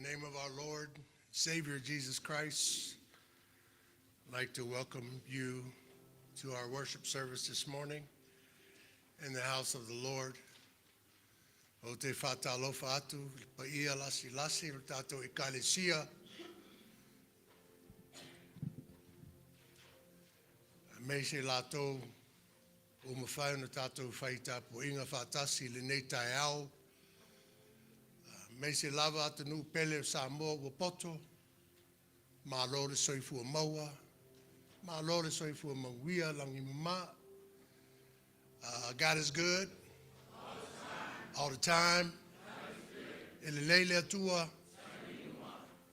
The name of our Lord, Savior Jesus Christ, I'd like to welcome you to our worship service this morning in the house of the Lord. Ou te faatalofa atu i le paia lasilasi o le tatou Ekalesia, aemaise latou ua mafai ona tatou fai tapuaiga faatasi i lenei taeao, aemaise lava atunuu pele o Samoa ua poto, malo le soifua maua, malo le soifua manuia lagi e mama. God is good all the time. E lelei le Atua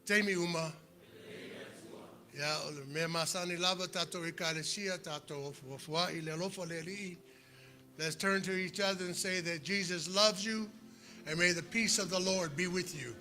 taimi uma. Ia, o le mea masani lava tatou Ekalesia, tatou ofuofua'i le alofa o le Alii. Let's turn to each other and say that Jesus loves you, and may the peace of the Lord be with you.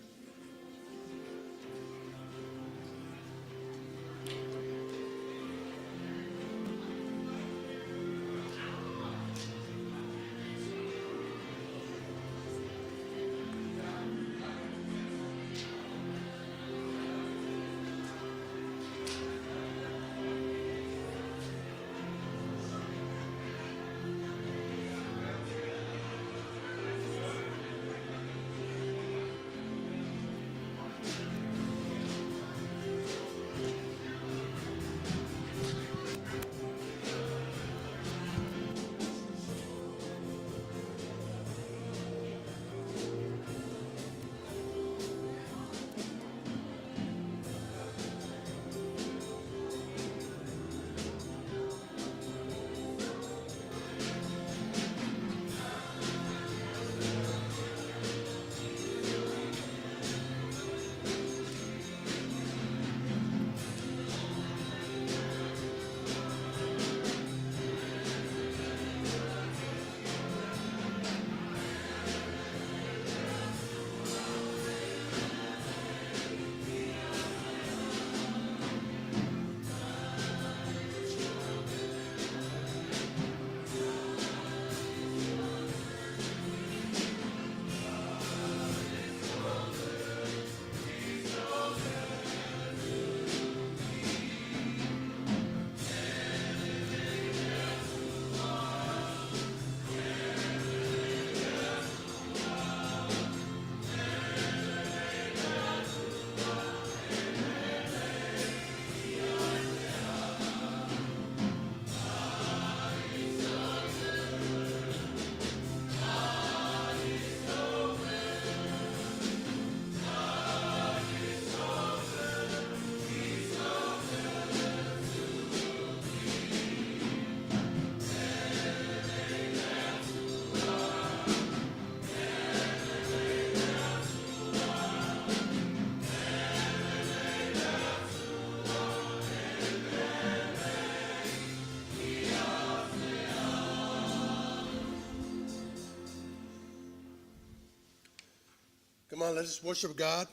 Come on, let us worship God.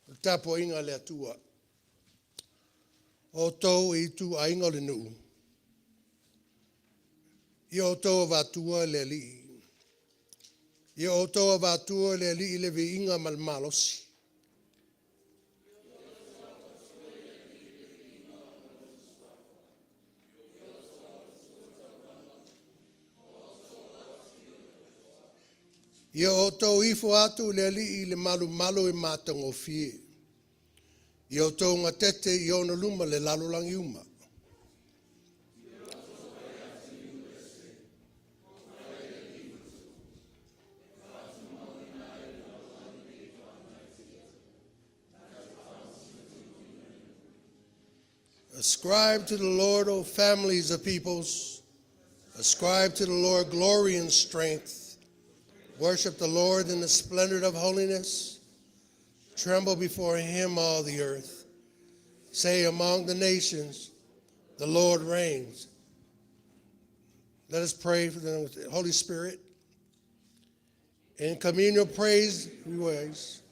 O le tapuaiga a le Atua. O outou e ituaiga o le nuu, ia outou avatua i le Alii. Ia outou avatua i le Alii le viiga ma le malosi. Ia outou ifo atu i le Alii i le malumalu e matagofie. Ia outou gatete i ona luma le lalolagi uma. Ascribe to the Lord, O families of peoples. Ascribe to the Lord glory and strength. Worship the Lord in the splendor of holiness. Tremble before him, all the earth. Say among the nations, the Lord reigns. Let us pray for the Holy Spirit. In communal praise, we ways,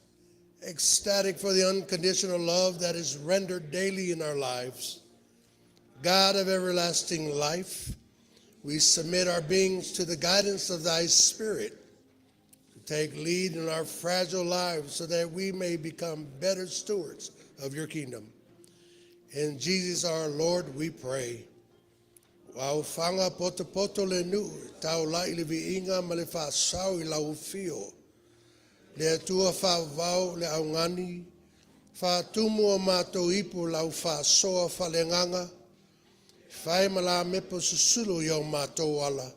ecstatic for the unconditional love that is rendered daily in our lives. God of everlasting life, we submit our beings to the guidance of thy Spirit, to Take lead in our fragile lives so that we may become better stewards of your kingdom. In Jesus our Lord we pray. Ua aofaga potopoto le nuu, taulai i le viiga ma le faasao i lau afio. Le Atua faavavau le augani, faatumu o matou ipu i lau faasoa faaleagaga, fai ma lamepo susulu i o matou ala,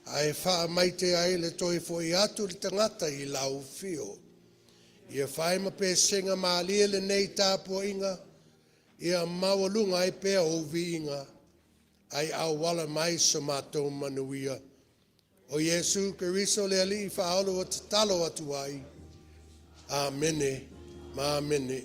ae faamaite ai le toe foi atu o le tagata i lau afio. Ia fai ma pesega malie lenei tapuaiga, ia maualuga ai pea ou viiga, ae auala mai so matou manuia. O Iesu Keriso le Alii faaola ua tatalo atu ai. Amene ma amene.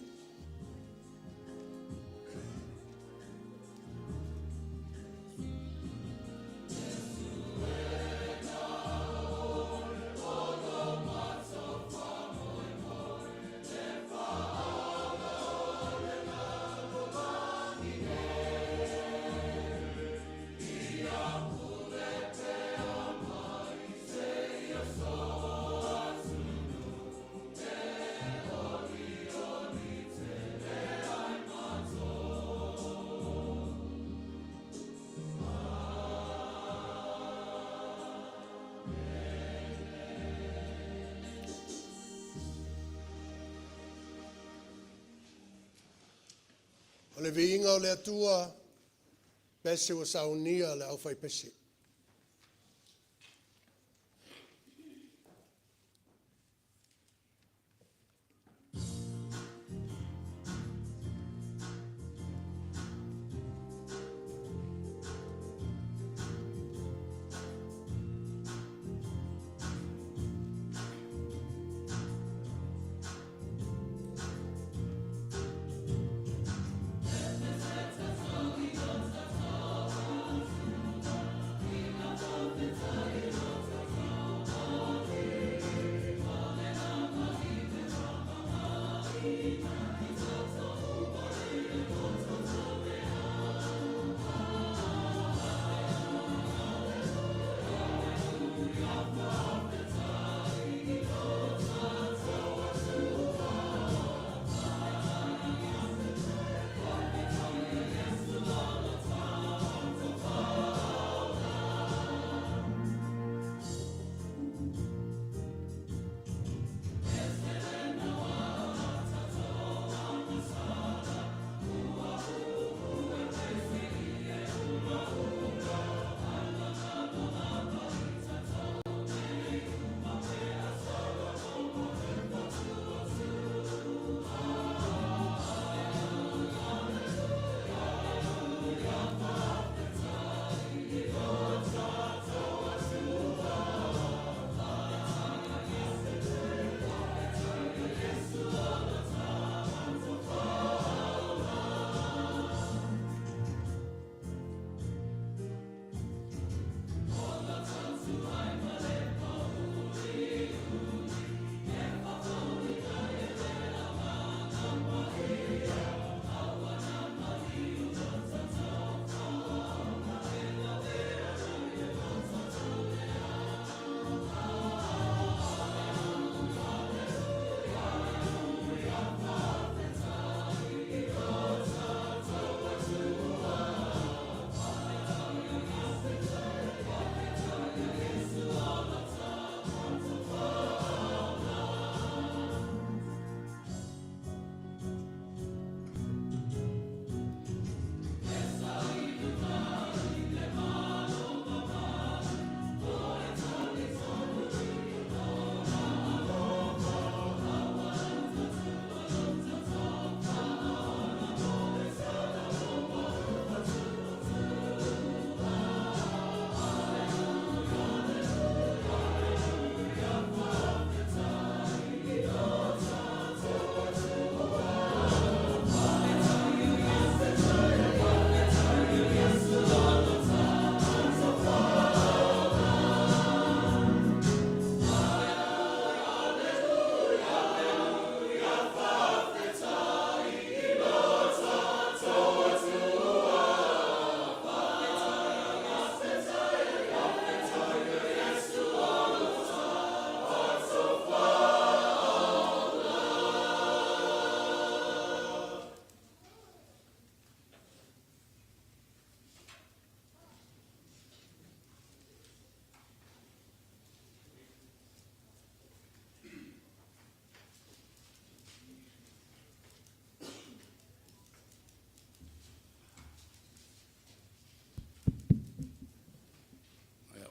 O le viiga o le Atua, pese ua saunia le aufaipese.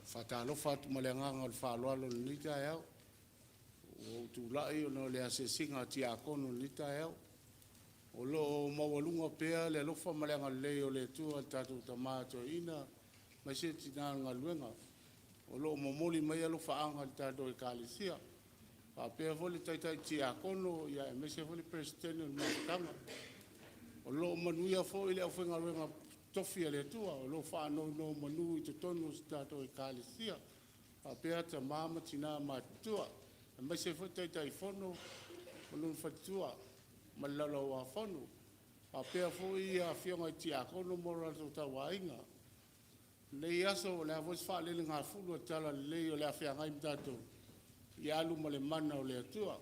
Faatalofa atu ma le agaga o le faaaloalo i lenei taeao. Ua ou tulai ona o le asiasiga a Tiakono i lenei taeao. O lo o maualuga pea le alofa ma le agalelei o le Atua i le tatou Tama Toeaina aemaise tina o le galuega o lo o momoli mai alofaaga i le tatou Ekalesia, faapea foi le Taitai Tiakono aemaise foi le Peresetene o le Mafutaga. O lo o manuia foi le aufaigaluega totofi a le Atua o lo o faanonomanu i totonu o si tatou Ekalesia faapea tama ma tina matutua aemaise foi Taitaifono ma lona faletua ma le Laulau-a-Fono faapea foi afioga i Tiakono ma lo latou tauaiga. O lenei aso o le a foi se faalelegafulu a le Talalelei o le a feagai ma tatou, ia alu ma le mana o le Atua. O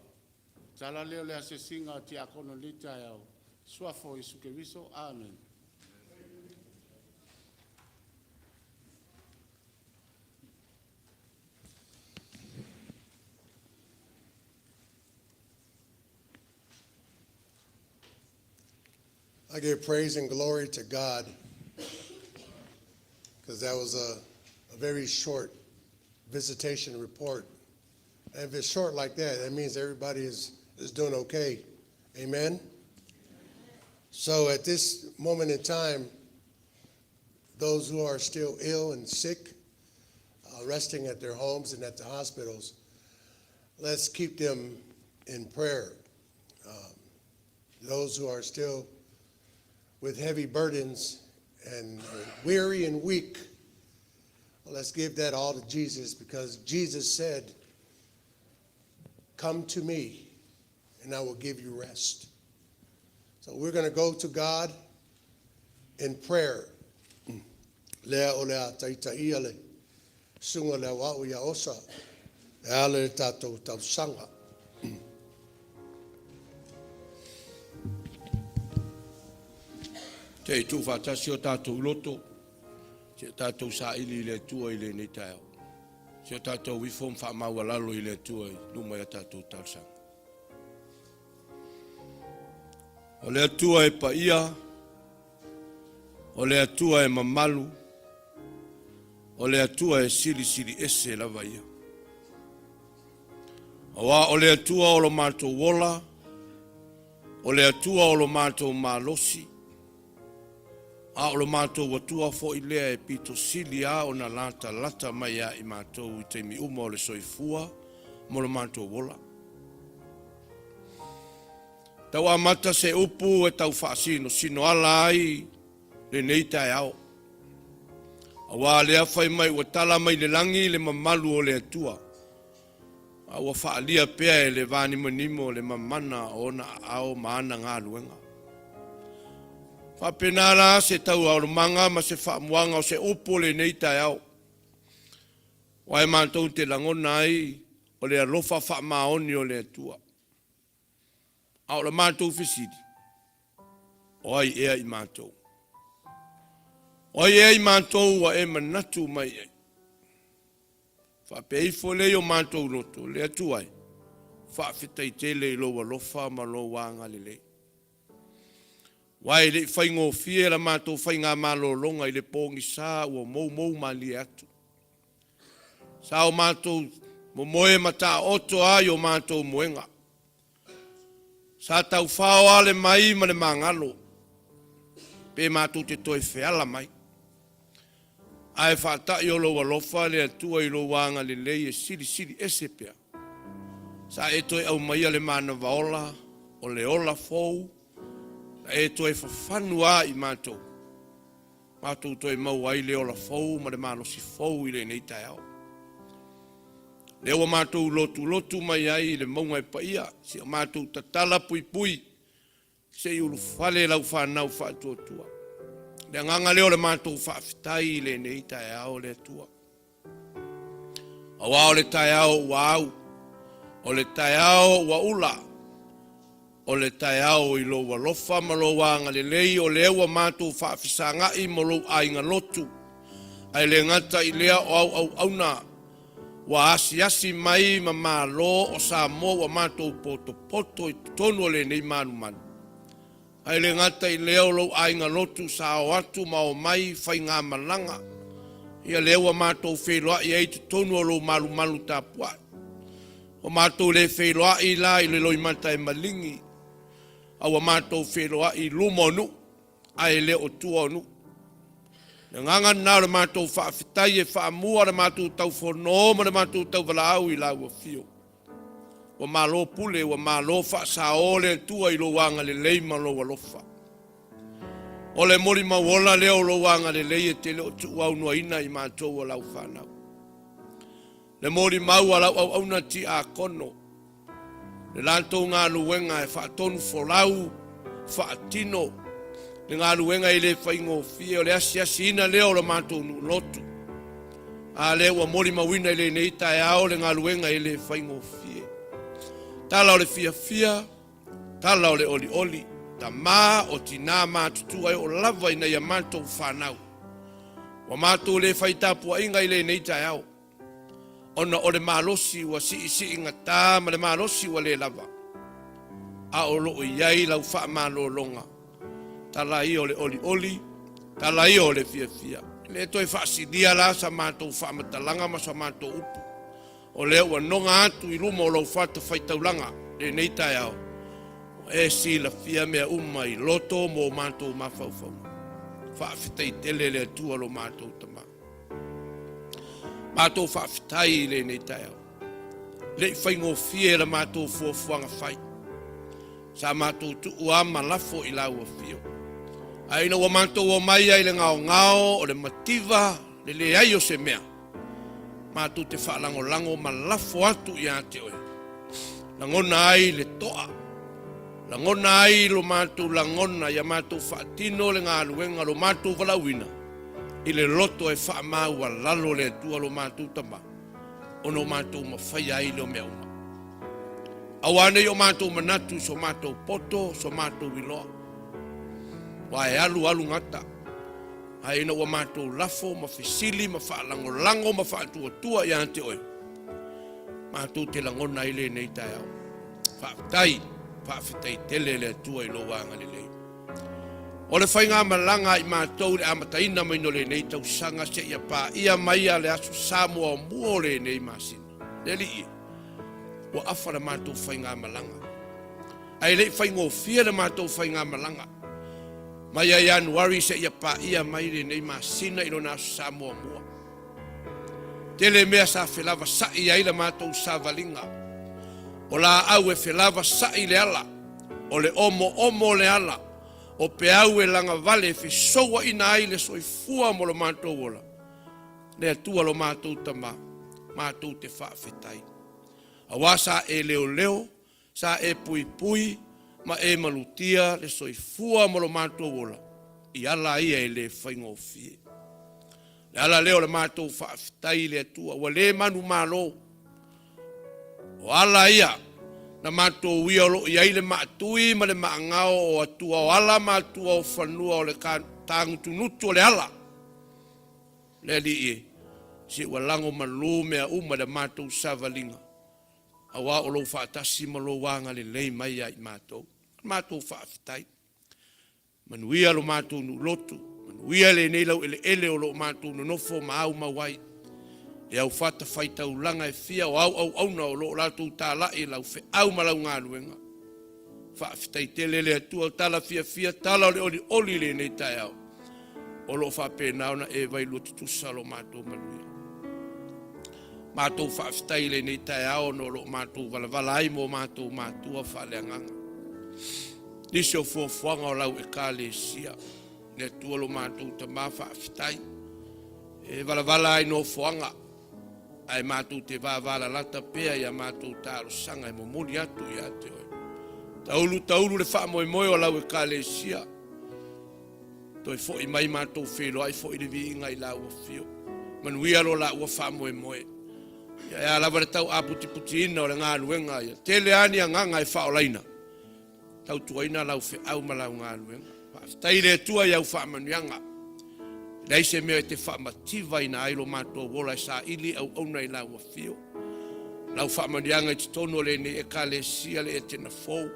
le tala lea o le asiasiga a Tiakono i lenei taeao i le Suafa o Iesu Keriso. Amene. I give praise and glory to God because that was a very short visitation report. And if it's short like that, that means everybody is doing okay. Amen? So at this moment in time, those who are still ill and sick, resting at their homes and at the hospitals, let's keep them in prayer. Those who are still with heavy burdens and are weary and weak, well, let's give that all to Jesus, because Jesus said, "Come to me and I will give you rest." So we're going to go to God in prayer. Lea o le a taitaia le susuga le au ia osa. E ala le tātou tausaga. Se i tuufaatasi o tatou loto, se i tatou saili i le Atua i lenei taeao. Se o tatou ifo ma faamaualalo i le Atua i luma ia tatou talosaga. O le Atua e paia, o le Atua e mamalu, o le Atua e silisili ese lava ia. Auā o le Atua o lo matou ola, o le Atua o lo matou malosi, a o lo matou Atua foi lea e pito sili lava ona latalata mai ia i matou i taimi uma o le soifua ma lo matou ola. Tau amata se upu e tau faasinosino ala ai lenei taeao. Auā lea fai mai ua tala mai le lagi le mamalu o le Atua, a ua faaalia pea e le vanimonimo le mamana o ona aao ma ana galuega. Faapena la se taualumaga ma se faamuaga o se upu o lenei taeao, aua e matou te lagona ai o le alofa faamaoni o le Atua. A o la matou fesili, o ai ea i matou? O ai ea i matou ua e manatu mai ai? Faapea ifo lea i o matou loto, le Atua e, faafetai tele i lou alofa ma lou agalelei. Aua e le i faigofie la matou faigamalologa i le pogisa ua moumou malie atu. Sa o matou momoe ma taoto lava i o matou moega. Sa taufao lava le mai ma le magalo, pe matou te toe feala mai. Ae faatai o lou alofa le Atua i lou agalelei e silisili ese pea. Sa e toe aumaia le manava ola o le ola fou, na e toe fafanu lava i matou, matou toe maua ai le ola fou ma le malosi fou i lenei taeao. Lea ua matou lotulotu mai ai i le mauga e paia, si o matou tatala puipui, se i ulufale lau fanau faatuatua. Le agaga lea o le matou faafetai i lenei taeao le Atua. Auā o le taeao ua au, o le taeao ua ula, o le taeao i lou alofa ma lou agalelei, o lea ua matou faafesagai ma lou aiga lotu, ae le gata i lea o au auauna ua asiasi mai ma malo o Samoa ua matou potopoto i totonu o lenei malumalu. Ae le gata i lea o lou aiga lotu sa o atu ma o mai faigamalaga. Ia lea ua matou feiloai ai i totonu o lou malumalu tapuai. Ua matou le feiloai la i le loimata e maligi, a ua matou feiloai i luma o nuu, ae le o tua o nuu. O le agaga lena o le matou faafetai e faamua le matou taufono ma le matou tauvalaau i lau afio. Ua malo pule, ua malo faasao le Atua i lou agalelei ma lou alofa. O le molimau ola lea o lou agalelei e te le o tuuaunoaina i matou o lau fanau. Le molimau a lau auauna tiakono, le latou galuega e faatonufolau, faatino le galuega e le faigofie, o le asiasiina lea o le matou nuu lotu. A lea ua molimauina i lenei taeao le galuega e le faigofie. Tala o le fiafia, tala o le olioli, tama o tina matutua e oo lava ina ia matou fanau. Ua matou le fai tapuaiga i lenei taeao, ona o le malosi ua siisiigata ma le malosi ua le lava, a o lo o i ai lau faamalologa, tala ia o le olioli, tala ia o le fiafia. E le toe faasilia la sa matou faamatalaga ma sa matou upu, o lea ua noga atu i luma o lou fatafaitaulaga lenei taeao, ua e silafia mea uma i loto ma o matou mafaufauga. Faafetai tele le Atua lo matou Tama. Matou faafetai i lenei taeao. Le i faigofie la matou fuafuaga fai. Sa matou tuu lava ma lafo i lau afio. Ae ina ua matou omai ai i le gaogao o le mativa, le leai o se mea, matou te faalagolago ma lafo atu ia te oe. Lagona ai le toa, lagona ai lo matou lagona ia matou faatino le galuega, lo matou valaauina i le loto e faamaualalo le Atua lo matou Tama, ona o matou mafaia ai lea o mea uma. Aua ne i o matou manatu i so matou poto, so matou iloa, aua e alu alu gata, ae ina ua matou lafo ma fesili ma faalagolago ma faatuatua ia te oe, matou te lagona ai lenei taeao. Faafetai, faafetai tele le Atua i lou agalelei. O le faigamalaga a i matou i le amataina mai o lenei tausaga seia paia mai a le Aso Sa muamua o lenei masina, le Alii e, ua afa le matou faigamalaga. Ae le i faigofie le matou faigamalaga mai ia Ianuari seia paia mai lenei masina i lona Aso Sa muamua. Tele mea sa felavasai ai la matou savaliga. O laau e felavasai le ala, o le omoomo o le ala, o peau e lagavale e fesouaina ai le soifua mo lo matou ola. Le Atua lo matou Tama, matou te faafetai. Aua sa e leoleo Sa e puipui ma e malutia le soifua ma lo matou ola i ala ia e le faigofie. O le ala lea o le matou faafetai i le Atua, ua le manumalo. O ala ia na matou uia o lo o i ai le maatui ma le maagao o atua o ala ma atua o fanua o le tagutunutu o le ala. Le Alii e, se ua lago malu mea uma i le matou savaliga. Aua o lou faatasi ma lou agalelei mai ia i matou. O le matou faafetai. Manuia lo matou nuu lotu, manuia lenei laueleele o lo o matou nonofo ma aumau ai. E au fatafaitaulaga e fia o au auauna o lo o latou talai i lau feau ma lau galuega. Faafetai tele le Atua, tala fiafia, tala o le olioli i lenei taeao. O lo o faapena ona e vailua tutusa lo matou manuia. Matou faafetai i lenei taeao ona o lo o matou valavala ai mo matou matua faaleagaga. Nisi o fuafuaga o lau Ekalesia, le Atua lo matou Tama faafetai. E valavala ai nofoaga, ae matou te vavalalata pea i a matou talosaga e momoli atu ia te oe. Taulu taulu le faamoemoe o lau Ekalesia, Toe foi mai matou feiloai foi le viiga i lau afio. Manuia lo laua faamoemoe. Ia e a lava le tau aputiputiina o le galuega, ia tele lava ni agaga e faaolaina, tautuaina lau feau ma lau galuega. Faafetai i le Atua i au faamanuiaga. E leai se mea e te faamativaina ai lo matou ola e saili auauna i lau afio. Lau faamanuiaga i totonu o lenei Ekalesia le Etena Fou.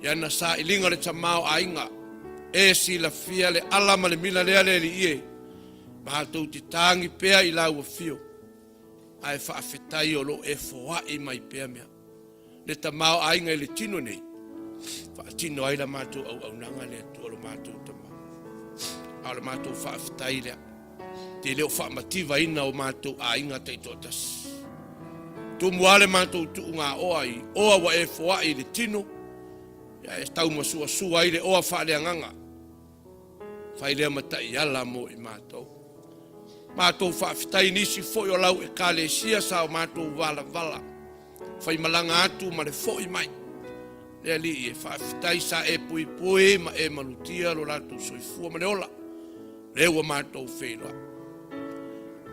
I ana sailiga o le tamaoaiga, e silafia le ala ma le mila lea le Alii e. Matou te tagi pea i lau afio, ae faafetai o lo o e foai mai pea mea. Le tamaoaiga i le tino nei, faatino ai la matou auaunaga le Atua lo matou Tama. A o le matou faafetai lea, te le o faamativaina o matou aiga taitoatasi. Tumu lava le matou tuugaoa i oa ua e foai i le tino, ia e taumasuasua ai le oa faaleagaga. Fai lea ma taiala mo i matou. Matou faafetai i nisi foi o lau Ekalesia sa o matou valavala, faimalaga atu ma le fo'i mai. Le Alii e faafetai sa e puipui ma e malutia lo latou soifua ma le ola, lea ua matou feiloai.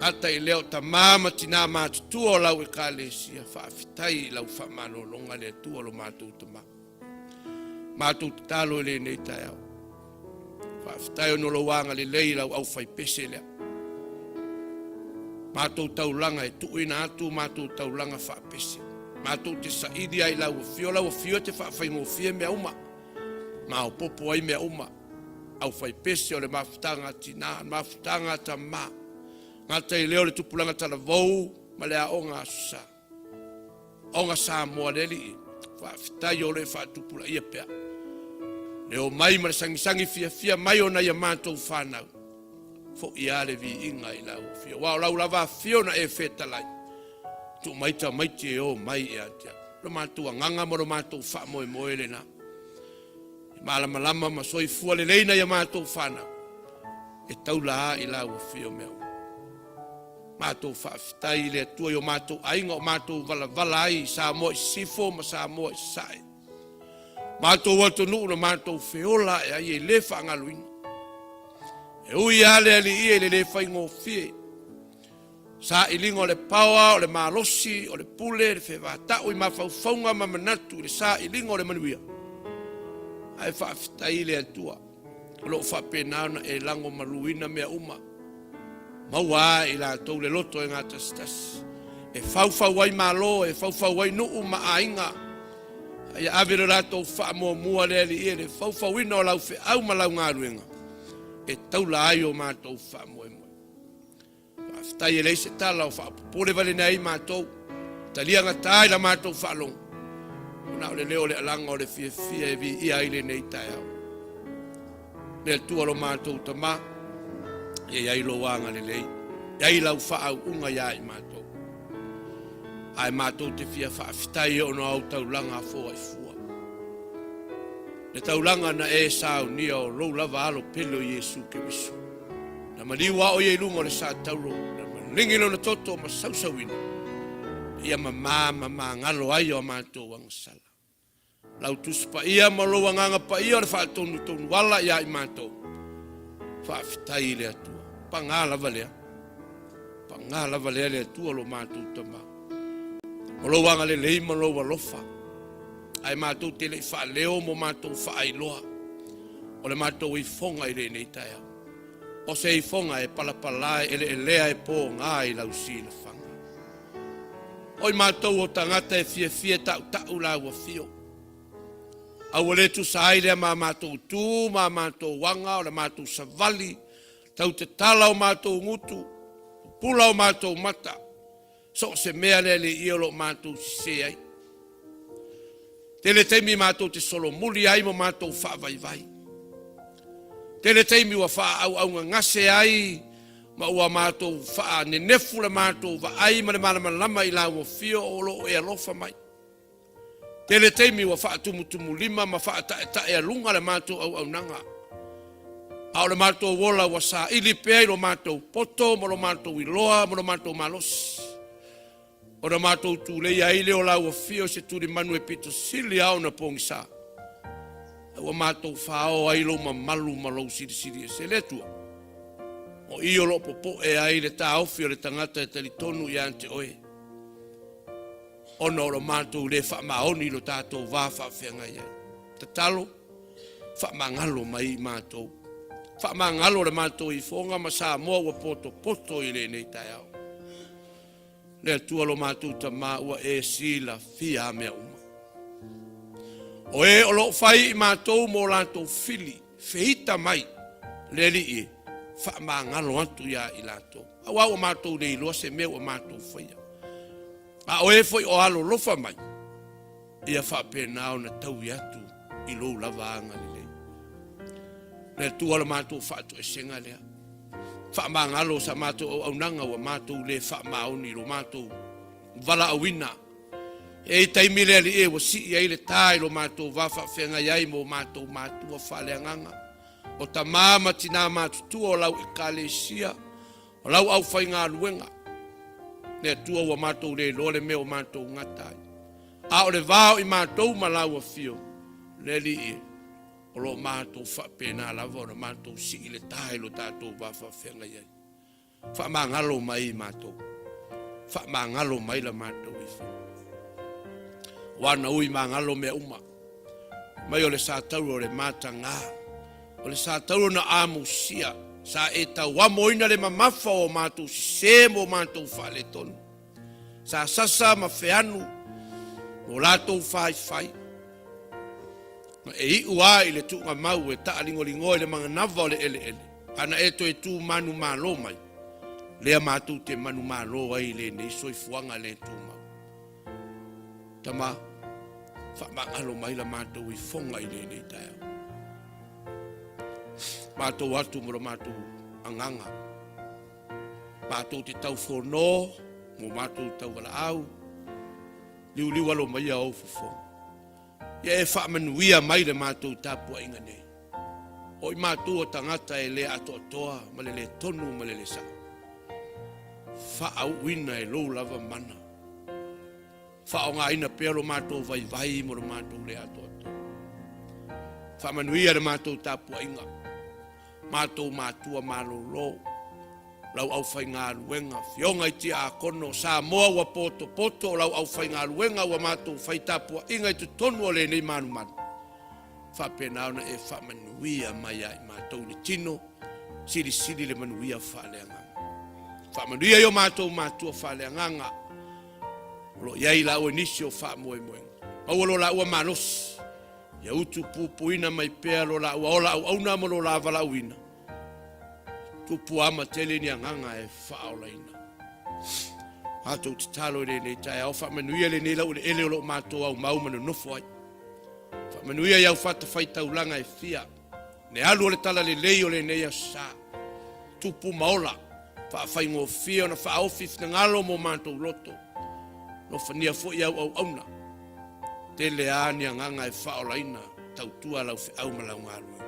Gata i lea o tamā ma tinā matutua o lau Ekalesia, faafetai i lau faamalologa le Atua lo matou Tamā. Matou tatalo i lenei taeao. Faafetai ona o lou agalelei i lau aufaipese lea. Matou taulaga e tuuina atu matou taulaga faapese. Matou te saili lava i lau afio, lau afio e te faafaigofie mea uma, maopoopo ai mea uma. Aufaipese o le mafutaga a tina, mafutaga a tama, gata i lea o le tupulaga talavou ma le aoga Aso Sa. Aoga Samoa le Alii, faafetai o lo o e faatupulaia pea le omai ma le sagisagi fiafia mai o nai a matou fanau. Foi lava le viiga i lau afio, aua o lau lava afio na e fetalai, tuu mai tamaiti e o mai ia te au. Lo matou agaga ma lo matou faamoemoe lena, e malamalama ma soifua lelei nai a matou fanau, e taula lava i lau afio mea uma. Matou faafetai i le Atua i o matou aiga o matou valavala ai i Samoa i Sisifo ma Samoa i Sasae. Matou atunuu na matou feola ae ai e le faagaloina. E ui lava le alii i le le faigofie, sailiga o le paoa, o le malosi, o le pule, le fevatau i mafaufauga ma manatu i le sailiga o le manuia, ae faafetai i le Atua o lo o faapena ona e lagomaluina mea uma. Maua lava e i latou le loto e gatasitasi, e faufau ai malo, e faufau ai nuu ma aiga, a ia ave le latou faamuamua le Alii i le faufauina o lau feau ma lau galuega e taula ai o matou faamoemoe. Faafetai e leai se tala o faapopole vale nei matou, talia gata i la matou faalogo, ona o le leo o le alaga o le fiafia e viia ai lenei taeao. Le Atua lo matou Tama, ia i ai lou agalelei, i ai lau faauuga ia i matou. Ae matou te fia faafetai ona o au taulaga foaifua. Le taulaga na e saunia o lou lava alo pele o Iesu Keriso. Na maliu a o ia i luga o le sa tauro, na maligi lona toto ma sausauina, ia mama ma magalo ai o matou agasala. Lau Tusi Paia ma lou Agaga Paia o le faatonutonu ala ia i matou. Faafetai i le Atua. Paga lava lea. Paga lava lea le Atua lo matou Tama. O lou agalelei ma lou alofa. Ae matou te le i faaleo mo matou faailoa o le matou ifoga i lenei taeao. O se ifoga e palapala e eleelea e pogā i lau silafaga. O i matou o tagata e fiafia e tautau lau afio. A ua le tusa ai lea ma matou tu ma matou aga o le matou savali, tau tatala o matou gutu, pupula o matou mata, so o se mea le alii o lo o matou sese ai. Tele taimi matou te solomuli ai ma matou faavaivai. Tele taimi ua faaauaugagase ai ma ua matou faanenefu le matou vaai ma le malamalama i lau afio o lo o e alofa mai. Tele taimi ua faatumutumulima ma faataetaealuga le matou auaunaga, a o le matou ola ua saili pea i lo matou poto ma lo matou iloa ma lo matou malosi. Ona matou tuleia ai lea o lau afio i se tulimanu e pito sili lava ona pogisa, a ua matou fao ai lou mamalu ma lou silisili ese. Le Atua, o i o lo o popoe ai le taofi o le tagata e talitonu ia te oe, ona o lo matou le faamaoni i lo tatou va faafeagai ai. Tatalo, faamagalo mai i matou. Faamagalo le matou ifoga ma Samoa ua potopoto i lenei taeao. Le Atua lo matou Tama ua e silafia a mea uma. O e o lo o fai i matou mo latou fili, feita mai le Alii e. Faamagalo atu ia i latou. Aua ua matou le iloa se mea ua matou faia. A o e foi o alolofa mai, ia faapena ona taui atu i lou lava agalelei. Le Atua o le matou faatoesega lea. Faamagalo sa matou auaunaga ua matou le faamaoni i lo matou valaauina. E i ai taimi le Alii ua sii ai le ta i lo matou va faafeagai ai ma o matou matua faaleagaga, o tama ma tina matutua o lau Ekalesia, o lau aufaigaluega. Le Atua ua matou le iloa le mea ua matou gata ai. A o le va o i matou ma lau afio, le Alii e, o lo o matou faapena lava ona matou sii le ta i lo tatou va faafeagai ai. Faamagalo mai i matou. Faamagalo mai la matou ifo. Aua na ui magalo mea uma. Mai o le satauro o le matagā, o le satauro na amusia, sa e tauamoina le mamafa o matou sesē ma o matou faaletonu. Sa sasa ma feanu mo latou faifai. Na e iu lava i le tuugamau e taaligoligoa i le manava o le eleele, a na e toe tu manumalo mai, lea matou te manumalo ai i lenei soifuaga le tumau. Tama, faamagalo mai la matou ifoga i lenei taeao. Matou atu ma lo matou agaga, matou te taufono mo matou tauvalaau, liuliu alo maia ou fofoga. Ia e faamanuia mai le matou tapuaiga nei. O i matou o tagata e le atoatoa ma le le tonu ma le le sao. Faauuina e lou lava mana. Faaaogaina pea lo matou vaivai ma lo matou le atoatoa. Faamanuia le matou tapuaiga, matou matua malolo, lau aufaigaluega, afioga i tiakono o Samoa ua potopoto, o lau aufaigaluega ua matou fai tapuaiga i totonu o lenei malumalu, faapena ona e faamanuia mai ia i matou le tino, silisili le manuia faaleagaga. Faamanuia i o matou matua faaleagaga, o lo o i ai laua i nisi o faamoemoega. Maua lo laua malosi, ia utu pupuina mai pea lo laua ola auauna ma lo la valaauina, tupu ama tele ni agaga e faaolaina. Matou tatalo i lenei taeao, faamanuia lenei laueleele o lo o matou aumau ma nonofo ai. Faamanuia i au fatafaitaulaga e fia, le alu o le talalelei o lenei aso sa, tupu ma ola, faafaigofie ona faaofi finagalo mo matou loto, alofagia foi au auauna, tele lava ni agaga e faaolaina, tautua lau feau ma lau galuega.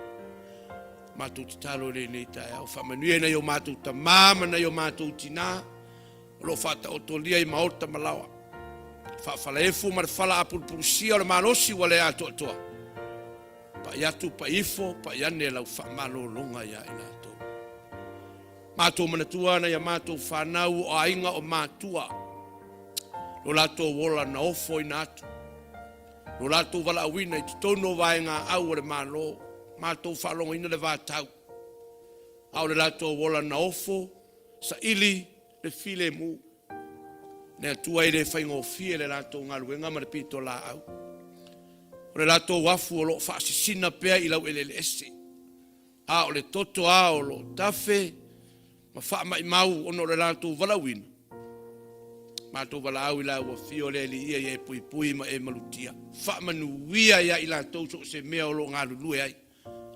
Matou tatalo i lenei taeao, faamanuia i nai o matou tama ma nai o matou tinā o lo o faataotolia i maota ma laoa, faafalaefu ma le fala apulupulusia o le malosi ua le atoatoa, pai atu, pai ifo, pai ane lau faamalologa ia i latou. Matou manatua nai a matou fanau o aiga o matua, lo latou ola na ofoina atu, lo latou valaauina i totonu o vaegaau o le Malo, matou faalogoina le vatau, a o le latou ola na ofo, saili le filemu. Le Atua e le faigofie le latou galuega ma le pitolaau. O le latou afu o lo o faasisina pea i laueleele ese, a o le toto lava o lo o tafe ma faamaimau ona o le latou valaauina. Matou valaau i lau afio le Alii ia e puipui ma e malutia. Faamanuia ia i latou so o se mea o lo o galulue ai,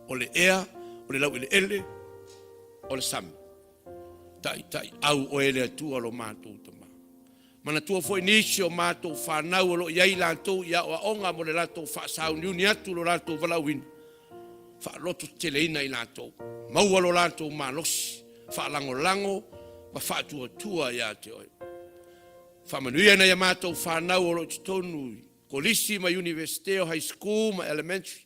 o le ea, o le laueleele, o le sami. Taitaiau oe le Atua lo matou Tama. Manatua foi nisi o matou fanau o lo o i ai latou i aoaoga mo le latou faasauniuni atu lo latou valaauina, faalototeteleina i latou, maua lo latou malosi, faalagolago ma faatuatua ia te oe. Faamanuia nai a matou fanau o lo o i totonu i kolisi ma Iunivesite o high school ma elementary,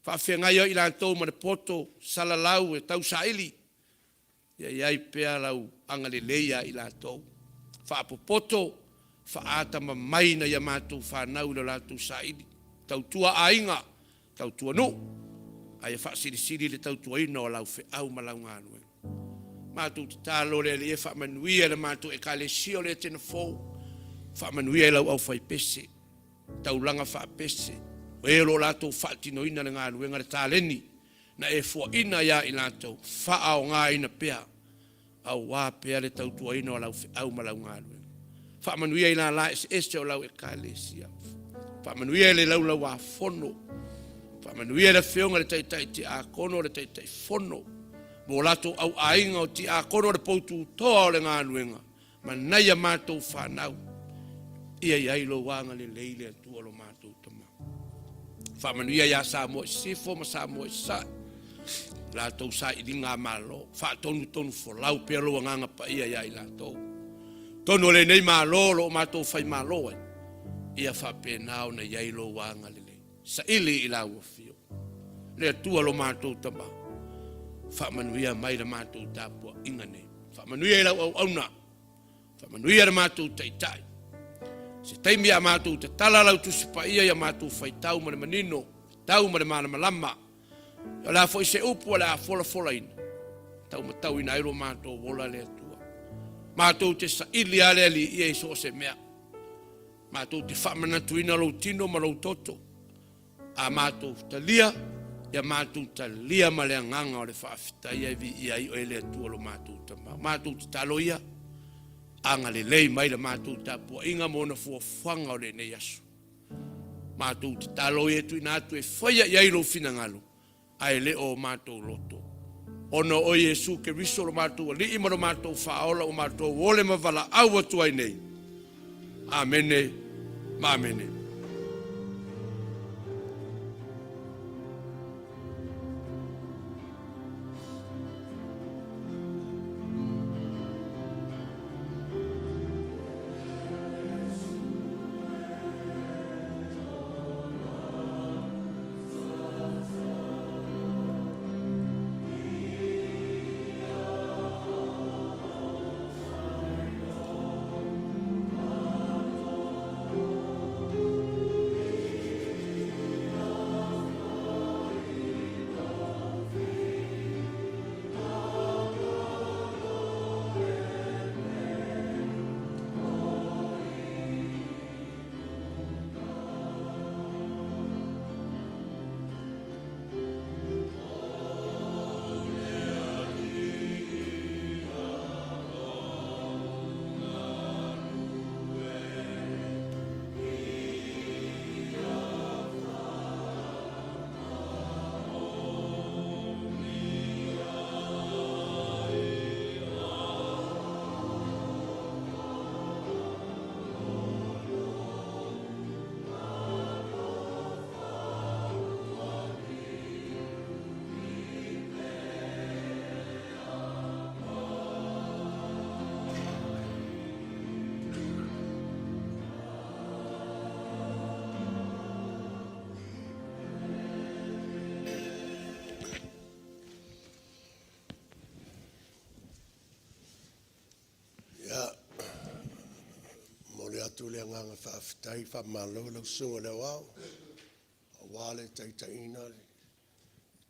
faafeagai ai i latou ma le poto salalau e tausaili. Ia i ai pea lau agalelei ia i latou. Faapopoto, faatamamai nai a matou fanau i lo latou saili, tautua aiga, tautua nuu, a ia faasilisili le tautuaina o lau feau ma lau galuega. Matou tatalo le Alii e faamanuia i le matou Ekalesia o le Etena Fou, faamanuia i lau aufaipese, taulaga faapese, o e o lo o latou faatinoina le galuega, le taleni. na e foaina ia i latou, faaaogaina pea aua pea le tautuaina o lau feau ma lau galuega. Faamanuia i lala eseese o lau Ekalesia. Faamanuia i le Laulau-a-Fono. Faamanuia i le Afioga i le Taitai Tiakono, le Taitaifono, ma o latou auaiga o tiakono, le poututoa o le galuega, ma nai a matou fanau. Ia i ai lou agalelei le Atua lo matou Tama. Faamanuia ia Samoa i Sisifo ma Samoa i Sasae, latou sailiga malo, faatonutonu folau pea lou agaga paia ia i latou. Tonu o lenei Malo o lo o matou faimalo ai, ia faapena ona i ai lou agalelei. Saili i lau afio. Le Atua lo matou Tama, faamanuia mai le matou tapuaiga nei. Faamanuia i lau auauna, faamanuia le matou taitai. Se taimi a matou tatala lau tusi paia ia matou faitau ma le manino, faitau ma le malamalama. O le a foi se upu o le a folafolaina, taumatauina ai lo matou ola le Atua. Matou te saili lava le Alii ia i so o se mea. Matou te faamanatuina lou tino ma lou toto. A matou talia, ia matou talia ma le agaga o le faafetai e viia ai oe le Atua lo matou Tama. Matou tatalo ia, agalelei mai le matou tapuaiga ma ona fuafuaga o lenei aso. Matou tatalo ia e tuuina atu e faia i ai lou finagalo, ae le o matou loto. Ona o Iesu Keriso lo matou Alii ma lo matou Faaola ua matou ole ma valaau atu ai nei. Amene ma amene. Ia, momoli atu le agaga faafetai, faamalo i lau Susuga i le Aoao aua le taitaiina o le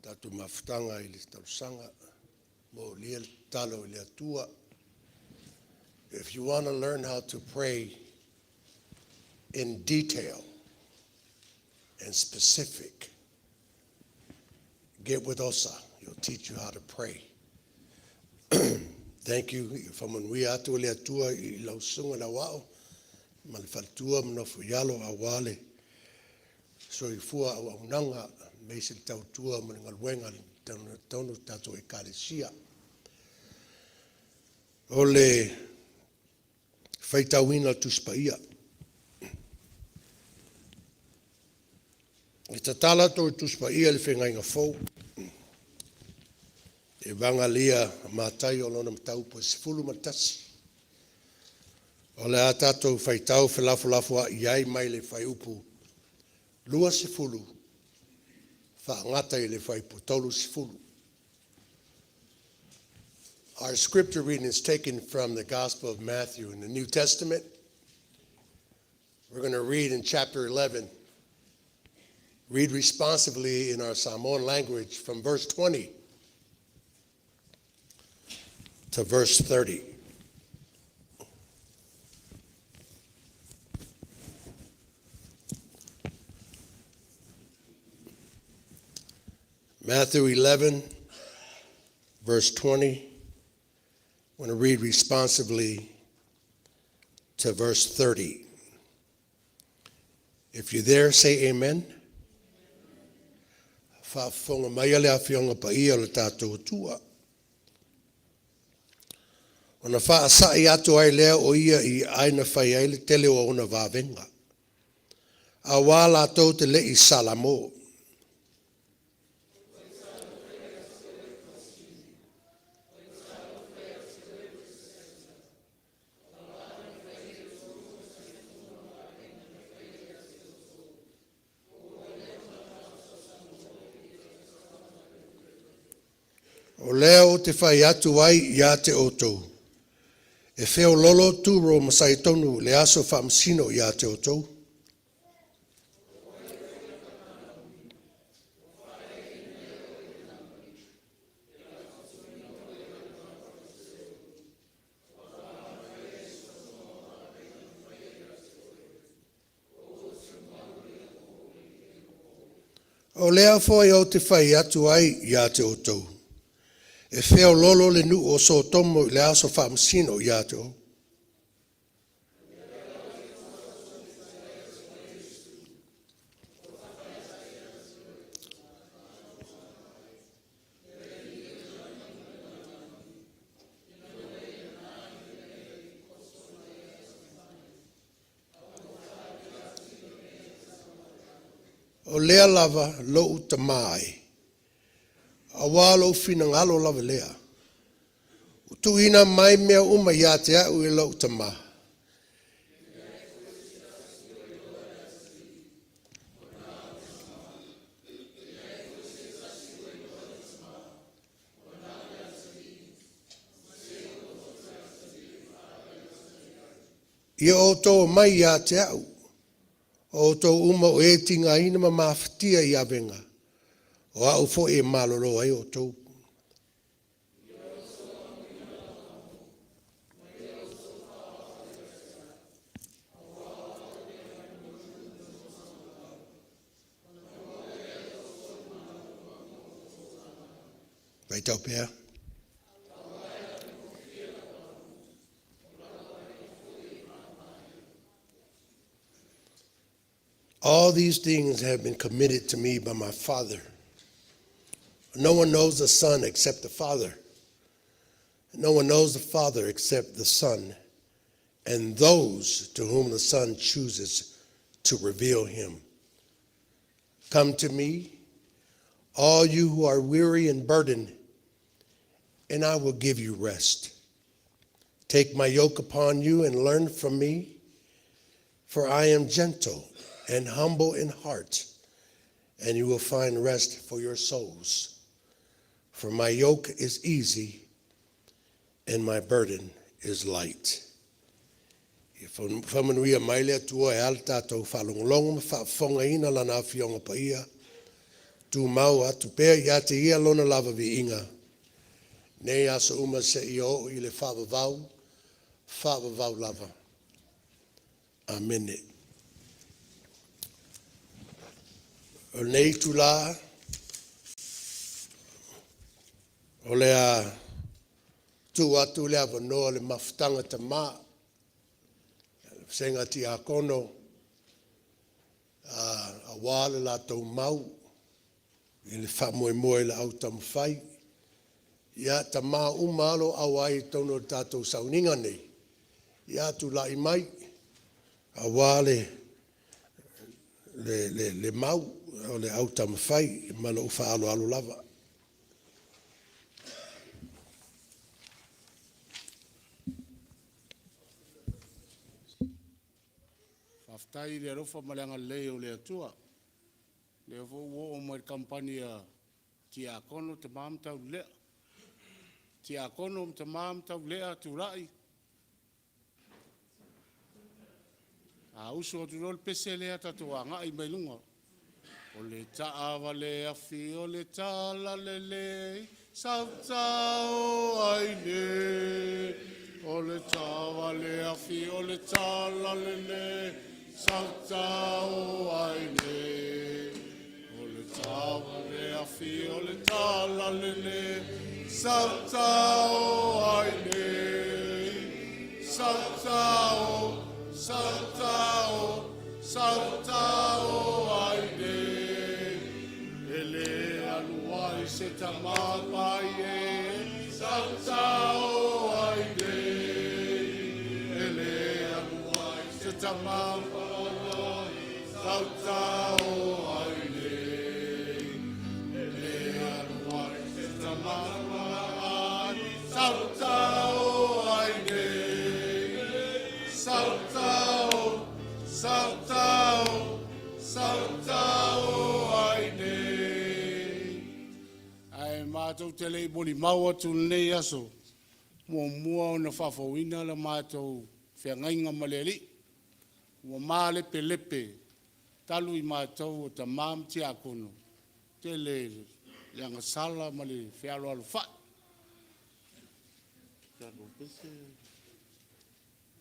tatou mafutaga i le talosaga. Molia le tatalo i le Atua. If you want to learn how to pray in detail and specific, get with Osa. He'll teach you how to pray. Thank you. Faamanuia atu le Atua i lau susuga i le Aoao ma le faletua ma nofo i alo aua le soifua auaunaga aemaise le tautua ma le galuega i totonu o le tatou Ekalesia. O le faitauina o le Tusi Paia. E tatala atu i le Tusi Paia i le Feagaiga Fou, Evagalii a Mataio o lona mataupu e 11. O le a tatou faitau felafolafoai ai mai le fuaiupu 20 faagata i le fuaiupu 30. Our scripture reading is taken from the Gospel of Matthew in the New Testament. We're going to read in chapter 11. Read responsively in our Samoan language from verse 20 to verse 30. Matthew 11, verse 20. I want to read responsively to verse 30. If you're there, say amen. Faafofoga mai le Afioga Paia o le tatou Atua. Ona faasa'i atu ai lea o ia i aai na fai ai le tele o ona vavega. Auā latou te le'i salamo. O lea ou te fai atu ai ia te outou, e feoloolo Turo ma Saitonu i le aso faamasino ia te outou. O lea foi ou te fai atu ai ia te outou, e feoloolo le nuu o Sotomo i le aso faamasino ia te outou. O lea lava lou tamā e, auā lou finagalo lava lea. Ua tuuina mai mea uma ia te a'u e lo'u Tamā. Ia outou omai ia te a'u, o outou uma o e tigaina ma mafatia i avega, o a'u foi e malōlō ai outou. Faitau pea. All these things have been committed to me by my Father. No one knows the Son except the Father. No one knows the Father except the Son, and those to whom the Son chooses to reveal him. Come to me, all you who are weary and burdened, and I will give you rest. Take my yoke upon you and learn from me, for I am gentle and humble in heart, and you will find rest for your souls. For my yoke is easy and my burden is light. Ia faamanuia mai le Atua e ala tatou faalogologo ma faafofogaina lana afioga paia. Tumau atu pea ia te ia lona lava viiga. Nei aso uma seia oo i le faavavau, faavavau lava. Amene. O lenei itulā, o le a tuu atu le avanoa le mafutaga tamā, le vasega tiakono, auā le latou mau i le faamoemoe i le au taumafai. Ia, tamā uma lava o lo o auai i totonu o le tatou sauniga nei, ia tulai mai auā le mau o le au taumafai ma lou faaaloalo lava. Faafetai i le alofa ma le agalelei o le Atua. Lea foi ua oo mai i le kamupani a Tiakono, Tama ma Taulelea. Tiakono ma Tama ma Taulelea, tulai. A uso atu loa le pese lea, tatou agai mai luga. O le taavale afi o le talalelei, sautao ai nei. O le taavale afi o le talalelei, sautao ai nei. O le taavale afi o le. Lele Sautao ai nei Sautao Sautao Sautao ai nei E le alu ai se tama pai e Sautao ai nei E le alu ai se tama Sautao ai nei E le alu ai se tama Sautao ai nei Sautao Sautao Sautao ai nei. Ae matou te le i molimau atu i lenei aso, muamua ona faafouina la matou feagaiga ma le Alii, ua malepelepe talu i matou o tama ma tiakono, tele le agasala ma le fealoalofai.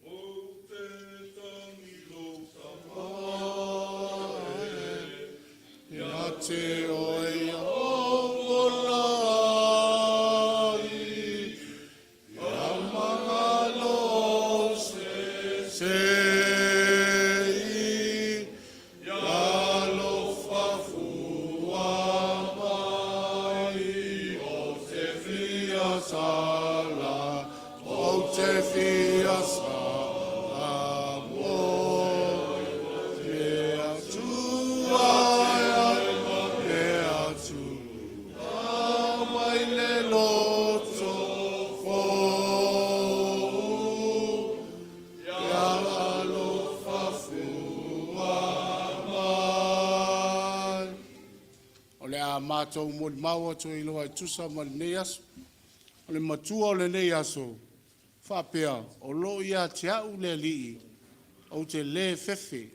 Ou te tagi Ia te oe ia ou ola ai, ia magalo se i, ia alofa fua mai, ou te fia sala, ou te fia sala mo le Atua, le Atua mai le loto fou, ia alofa fua mai. O le a matou molimau atu ai loa e tusa ma lenei aso. O le matua o lenei aso, faapea, o lo o ia te au le Alii, ou te le fefe,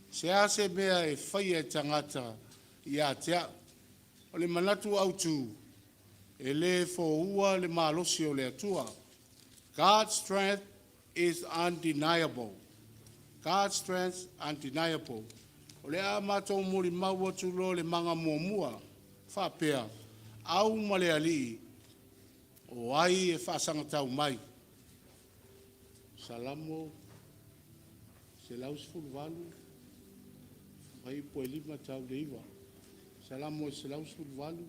se a se mea e faia e tagata ia te au. O le manatu autu, e le foua le malosi o le Atua. God's strength is undeniable. God's strength undeniable. O le a matou molimau atu loa le maga muamua, faapea, au ma le Alii, o ai e faasagatau mai? Salamo 118, fuaiupu e 5 tau le 9. Salamo 118,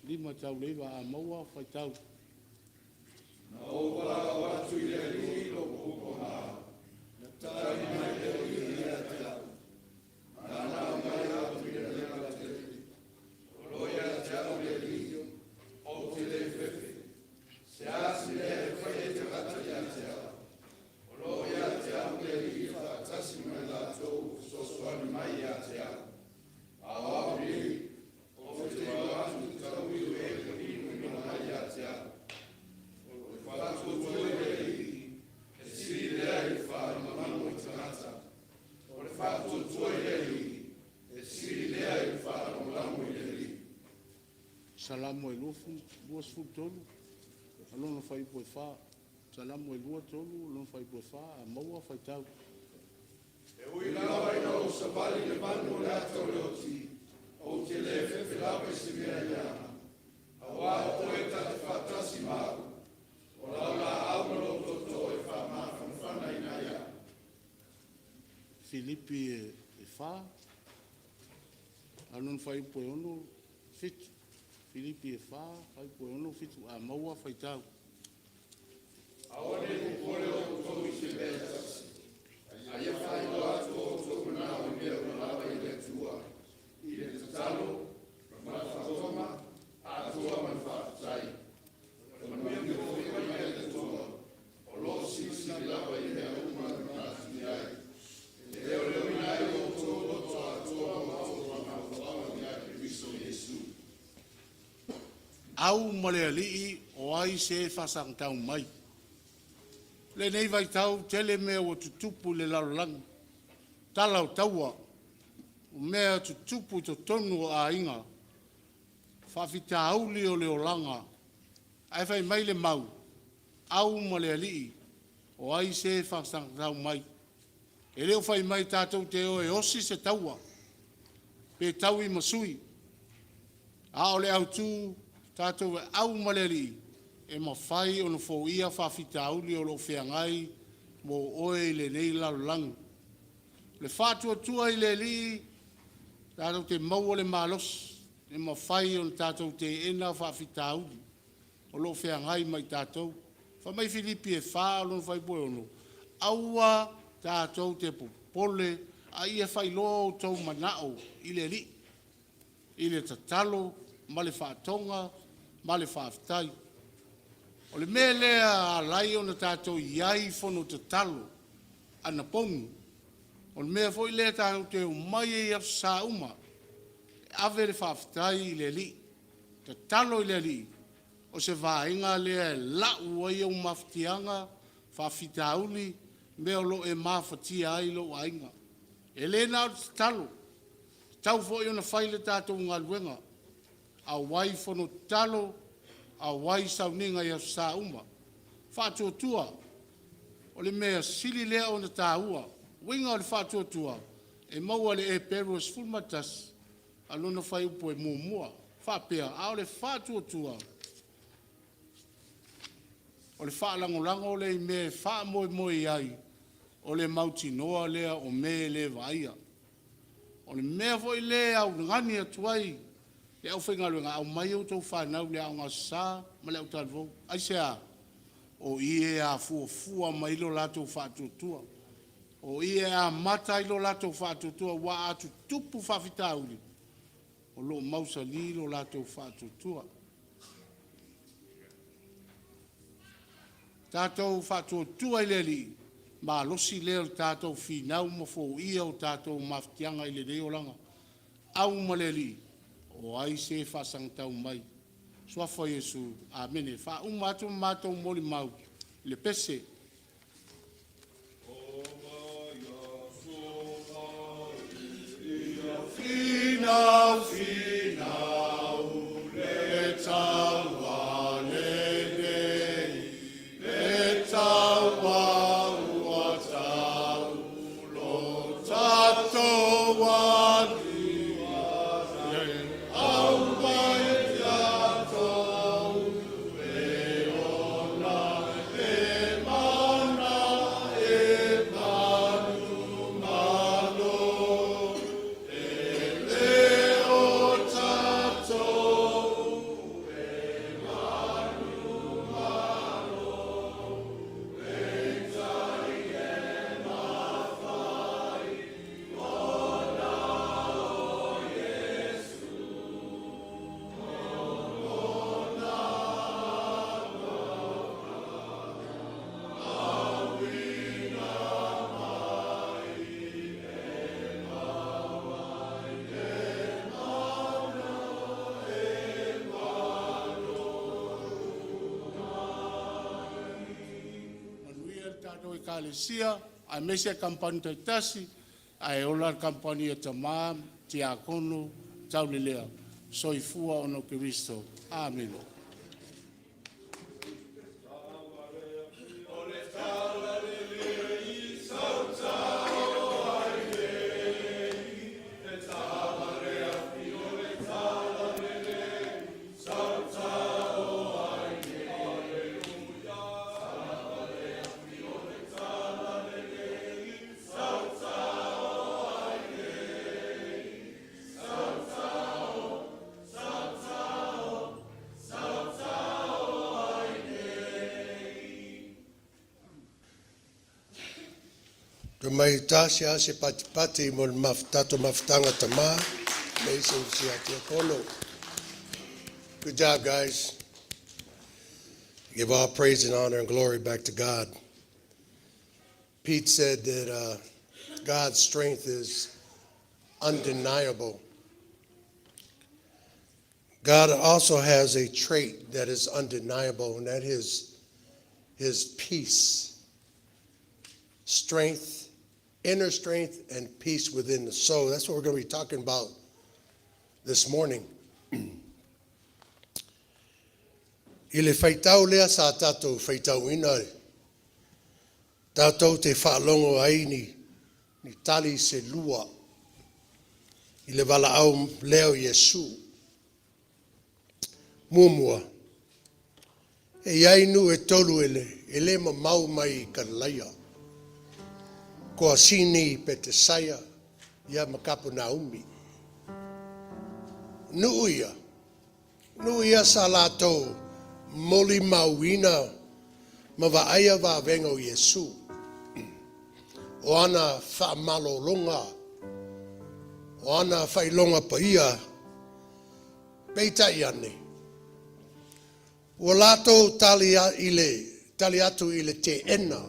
5 tau le 9. A maua, faitau. Salamo e 23, lona fuaiupu e 4. Salamo e 23, lona fuaiupu e 4. A maua, faitau. Filipi e 4, a lona fuaiupu e 6, 7. Filipi e 4, fuaiupu e 6, 7. A maua, faitau. Au ma le Alii, o ai se faasagatau mai? Lenei vaitau tele mea ua tutupu i le lalolagi, tala o taua, o mea tutupu i totonu o aiga, faafitauli o le olaga, ae fai mai le mau, au ma le Alii, o ai se faasagatau mai? E le o fai mai tatou te o e osi se taua, pe taui ma sui, a o le autu. Tatou e au ma le Alii, e mafai ona foia faafitauli o lo o feagai mo oe i lenei lalolagi. O le faatuatua i le Alii tatou te maua le malosi e mafai ona tatou teena faafitauli o lo o feagai ma i tatou. Fai mai Filipi e 4 lona fuaiupu e 6, aua tatou te popole a ia faailoa outou manao i le Alii i le tatalo ma le faatoga ma le faafetai. O le mea lea e ala ai ona tatou i ai i fono tatalo anapogi. O le mea foi lea tatou te omai ai i Aso Sa uma e ave le faafetai i le Alii, tatalo i le Alii. O se vaega lea e lau ai ou mafatiaga, faafitauli, mea o lo o e mafatia ai lou aiga. E le na o le tatalo, e tatau foi ona fai le tatou galuega. Auai i fono tatalo, auai i sauniga i Aso Sa uma. Faatuatua, o le mea sili lea ona taua. Uiga o le faatuatua e maua i le Eperu e 11 a o lona fuaiupu e 1. Faapea, a o le faatuatua, o le faalagolago lea i mea e faamoemoe i ai, o le mautinoa lea o mea e le vaaia. O le mea foi lea e augani atu ai le aufaigaluega, aumai a outou fanau i le Aoga Aso Sa ma le autalavou. Aisea? O i e afuafua mai ai lo latou faatuatua. O i e amata ai lo latou faatuatua, aua a tutupu faafitauli, o lo o mausali lo latou faatuatua. Tatou faatuatua i le Alii, malosi lea o le tatou finau ma foia o tatou mafatiaga i lenei olaga. Au ma le Alii, o ai se faasagatau mai? Suafa o Iesu. Amene. Faauma atu le matou molimau i le pese. Finau finau le taua lenei, le taua ua tau lo tatou Alii, aumai tatou e ona e mana e manumalo, e le o tatou e manumalo, peitai e mafai ona o Iesu o lona alofa auina mai e maua ai le mana e manumalo. Manuia le tatou Ekalesia aemaise kamupani taitasi, ae ola le kamupani a Tama Tiakono Taulelea. Soifua ona o Keriso. Amene. Toe mai tasi lava se patipati mo le tatou mafutaga a tama aemaise o si a tiakono. Good job, guys. Give all praise and honor and glory back to God. Pete said that God's strength is undeniable. God also has a trait that is undeniable, and that is his peace, strength, inner strength, and peace within the soul. That's what we're going to be talking about this morning. I le faitau lea sa tatou faitauina, tatou te faalogo ai ni tali se lua i le valaau lea o Iesu. Muamua, e iai nuu e tolu e le, e le mamao mai Kalilaia, Koasini, Petesaia, ia ma Kapunaumi. Nuu ia, nuu ia sa latou molimauina ma vaaia vavega o Iesu. O ana faamalologa, o ana faailoga paia, peitai ane, ua latou tali i le tali atu i le teena,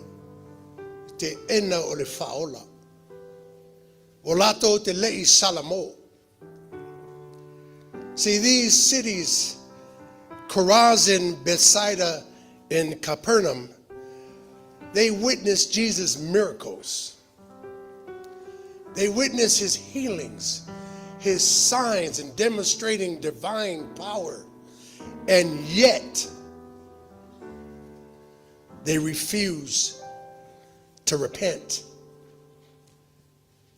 teena o le faaola. Ua latou te le i salamo. See, these cities, Chorazin, Bethsaida, and Capernaum, they witnessed Jesus' miracles. They witnessed his healings, his signs, and demonstrating divine power. And yet, they refuse to repent.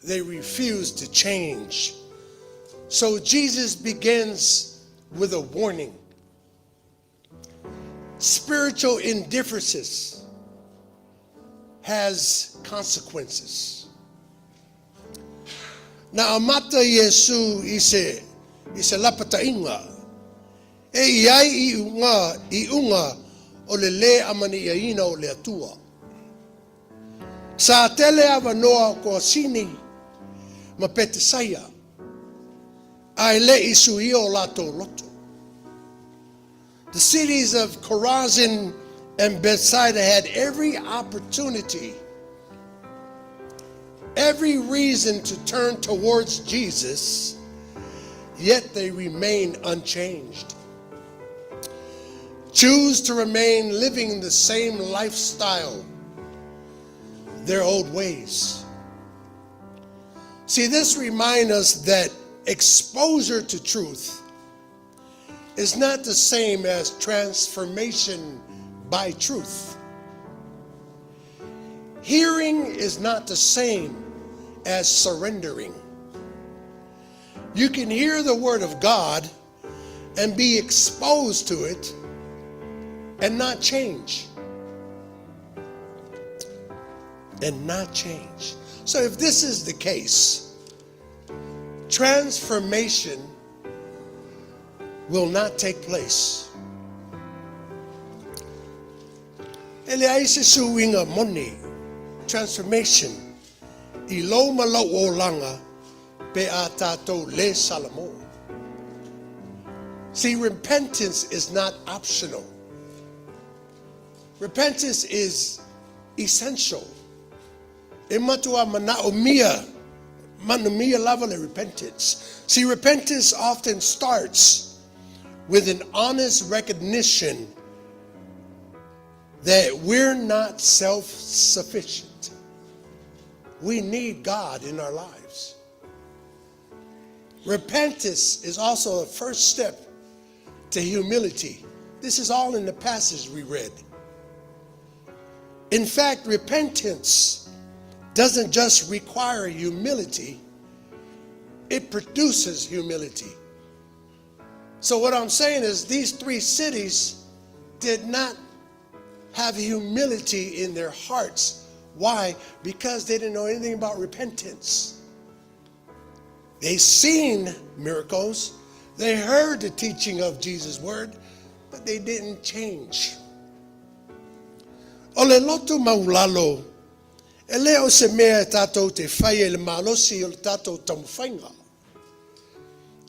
They refuse to change. So Jesus begins with a warning. Spiritual indifferences has consequences. Na amata Iesu i se lapataiga e iai iuga iuga o le lē amaniaina o le Atua. Sa tele avanoa o Koasini ma Petesaia ae le i suia o latou loto. The cities of Chorazin and Bethsaida had every opportunity, every reason to turn towards Jesus, yet they remain unchanged. Choose to remain living the same lifestyle, their old ways. See, this reminds us that exposure to truth is not the same as transformation by truth. Hearing is not the same as surrendering. You can hear the word of God and be exposed to it and not change. And not change. So, if this is the case, transformation will not take place. E leai se suiga moni, transformation, i lou ma lou olaga pe a tatou le salamo. See, repentance is not optional. Repentance is essential. E matua manaomia, manaomia lava le repentance. See, repentance often starts with an honest recognition that we're not self sufficient. We need God in our lives. Repentance is also the first step to humility. This is all in the passage we read. In fact, repentance doesn't just require humility, it produces humility. So, what I'm saying is, these three cities did not have humility in their hearts. Why? Because they didn't know anything about repentance. They seen miracles, they heard the teaching of Jesus' word, but they didn't change. O le loto maulalo, e le o se mea e tatou te whai e le malosi o le tatou taumafaiga.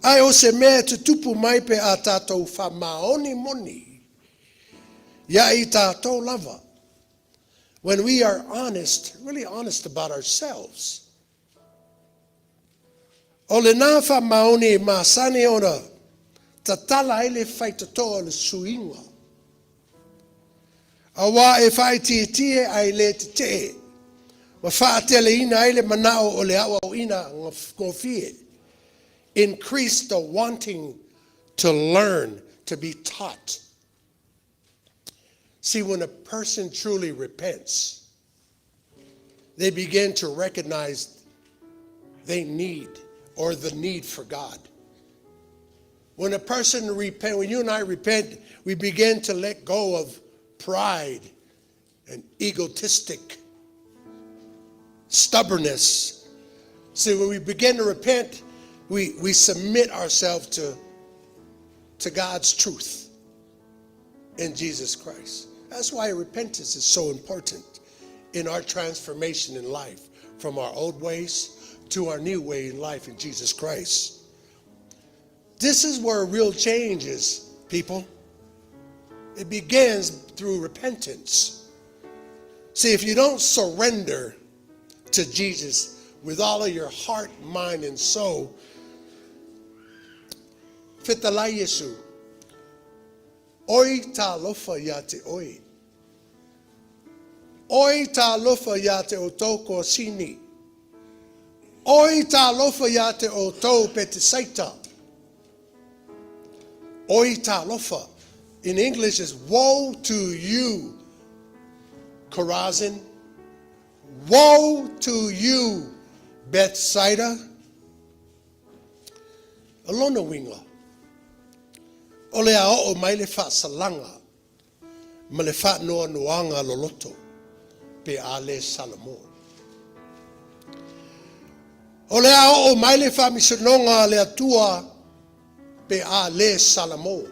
Ae o se mea e tutupu mai pe a tatou faamaoni moni. Ia i tatou lava. When we are honest, really honest about ourselves. O lena faamaoni e masani ona tatala ai le faitotoa o le suiga. Auā e faaitiitia ai le tetee. Ma faateleina ai le manao o le aoaoina gofie. Increase the wanting to learn, to be taught. See, when a person truly repents, they begin to recognize they need or the need for God. When a person repent, when you and I repent, we begin to let go of pride and egotistic stubbornness. See, when we begin to repent, we submit ourselves to God's truth in Jesus Christ. That's why repentance is so important in our transformation in life from our old ways to our new way in life in Jesus Christ. This is where real change is, people. It begins through repentance. See, if you don't surrender to Jesus with all of your heart, mind, and soul, fetalai Iesu, oi talofa ia te oe. Oi talofa ia te outou Koasini. Oi talofa ia te outou Petesaita. Oi talofa. In English is woe to you, Chorazin. Woe to you, Bethsaida. O lona uiga, o le a oo mai le faasalaga ma le faanoanoaga loloto pe a le salamo. O le a oo mai le faamasinoga a le Atua pe a le salamo.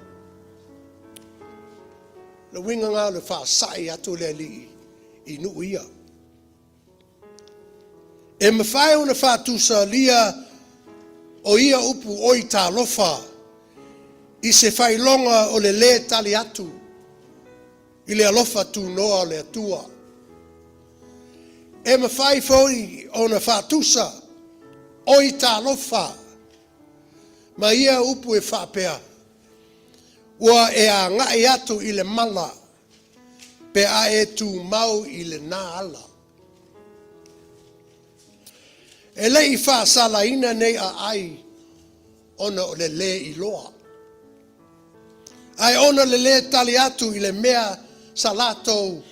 Le uiga lena o le faasa'i atu le Alii i nuu ia. E mafai ona faatusalia o ia upu oi talofa i se faailoga o le lē tali atu i le alofa tunoa o le Atua. E mafai foi ona faatusa oi talofa ma ia upu e faapea, ua e agai atu i le mala pe a e tumau i lena ala. E le i faasalaina nei aai ona o le lē iloa. Ae ona le lē tali atu i le mea sa latou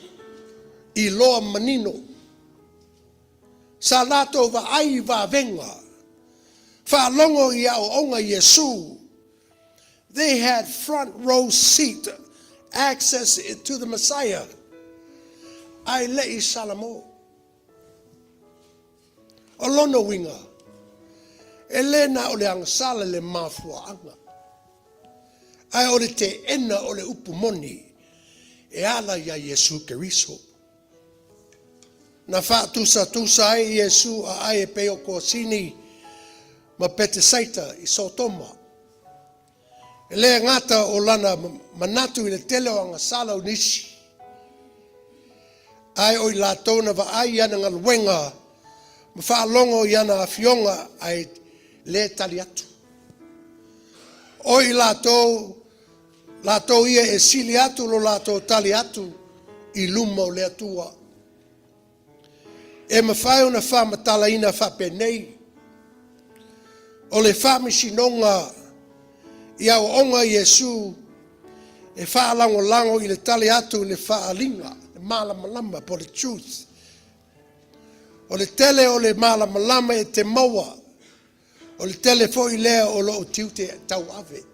iloa manino. Sa latou vaai i vavega, faalogo i aoaoga Iesu. They had front row seat access to the Messiah. Ae le i salamo. O lona uiga, e le na o le agasala le mafuaaga. Ae o le teena o le upu moni e ala ia Iesu Keriso. Na faatusatusa ai Iesu aai e pei o Koasini ma Petesaita i Sotoma. E le gata o lana manatu i le tele o agasala o nisi. Ae o i latou na vaai i ana galuega ma faalogo i ana afioga ae le tali atu. O i latou ia e sili atu lo latou tali atu i luma o le Atua. E mafai ona faamatalaina faapenei. O le faamasinoga i aoaoga Iesu e faalagolago i le tali atu i le faaaliga, le malamalama po le truth. O le tele o le malamalama e te maua, o le tele foi lea o lou tiute tauave.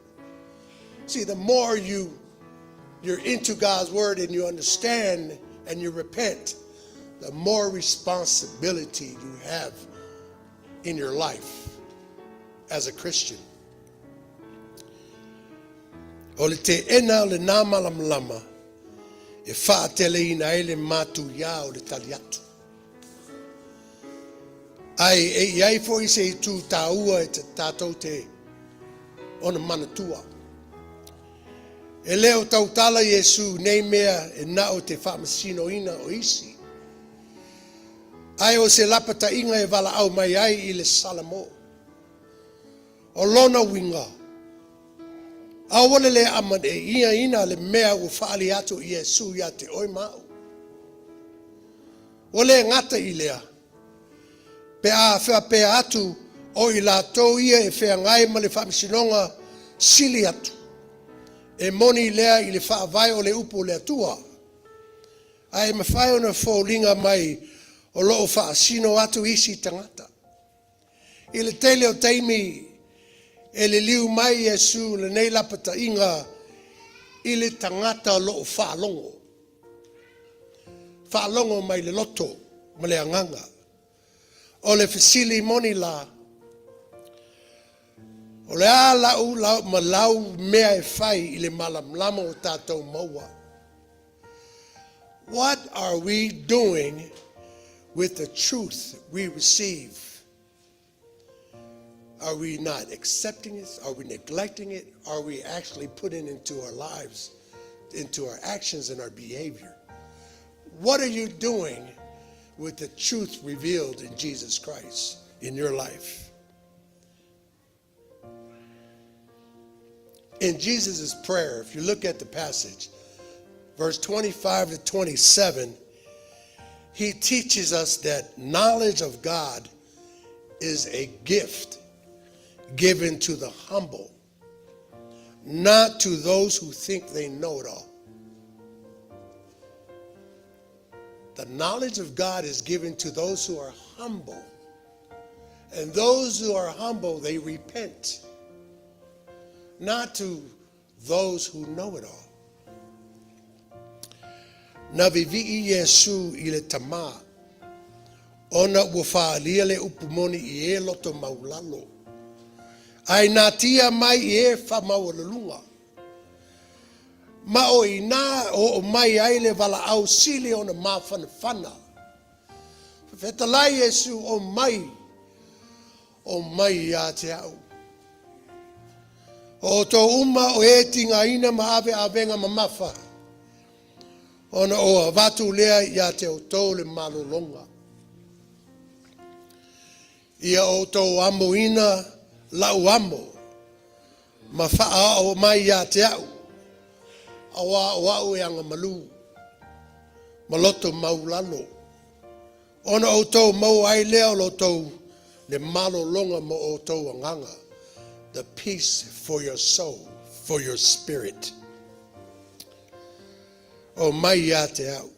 See, the more you're into God's word and you understand and you repent, the more responsibility you have in your life as a Christian. O le teena o lena malamalama e faateleina ai le matuia o le tali atu. Ae e i ai foi se itu taua e te tatou te ona manatua. E le o tautala Iesu nei mea e na o te faamasinoina o isi. Ae o se lapataiga e valaau mai ai i le salamo. O lona uiga, aua le le amanaia ina le mea ua faali atu i Iesu ia te oe ma au. Ua le gata i lea, pe a faapea atu o i latou ia e feagai ma le faamasinoga sili atu. E moni lea i le faavae o le upu o le Atua. Ae mafai ona foliga mai o loo faasino atu isi tagata. I le tele o taimi. E liliu mai Iesu lenei lapataiga i le tagata o lo o faalogo. Faalogo mai le loto ma le agaga. O le fesili moni la, o le a lau lau ma lau mea e fai i le malamalama o tatou maua? What are we doing with the truth we receive? Are we not accepting it? Are we neglecting it? Are we actually putting it into our lives, into our actions and our behavior? What are you doing with the truth revealed in Jesus Christ in your life? In Jesus' prayer, if you look at the passage, verse 25 to 27, he teaches us that knowledge of God is a gift given to the humble, not to those who think they know it all. The knowledge of God is given to those who are humble. And those who are humble, they repent. Not to those who know it all. Na vivii Iesu i le Tamā, ona ua faaalia le upu moni i e loto maulalo, ae natia mai i e faamaualuluga. Ma o i ina e oo mai ai le valaau sili ona mafanafana. Fetalai Iesu, o mai, o mai ia te au. O outou uma o e tigaina ma ave avega mamafa, ona o avatu lea ia te outou le malologa. Ia outou amoina lau amo, ma faaao mai ia te au, auā o au e agamalu, ma loto maulalo, ona outou maua ai lea o lo outou le malologa mo outou agaga, the peace for your soul, for your spirit. O mai ia te au.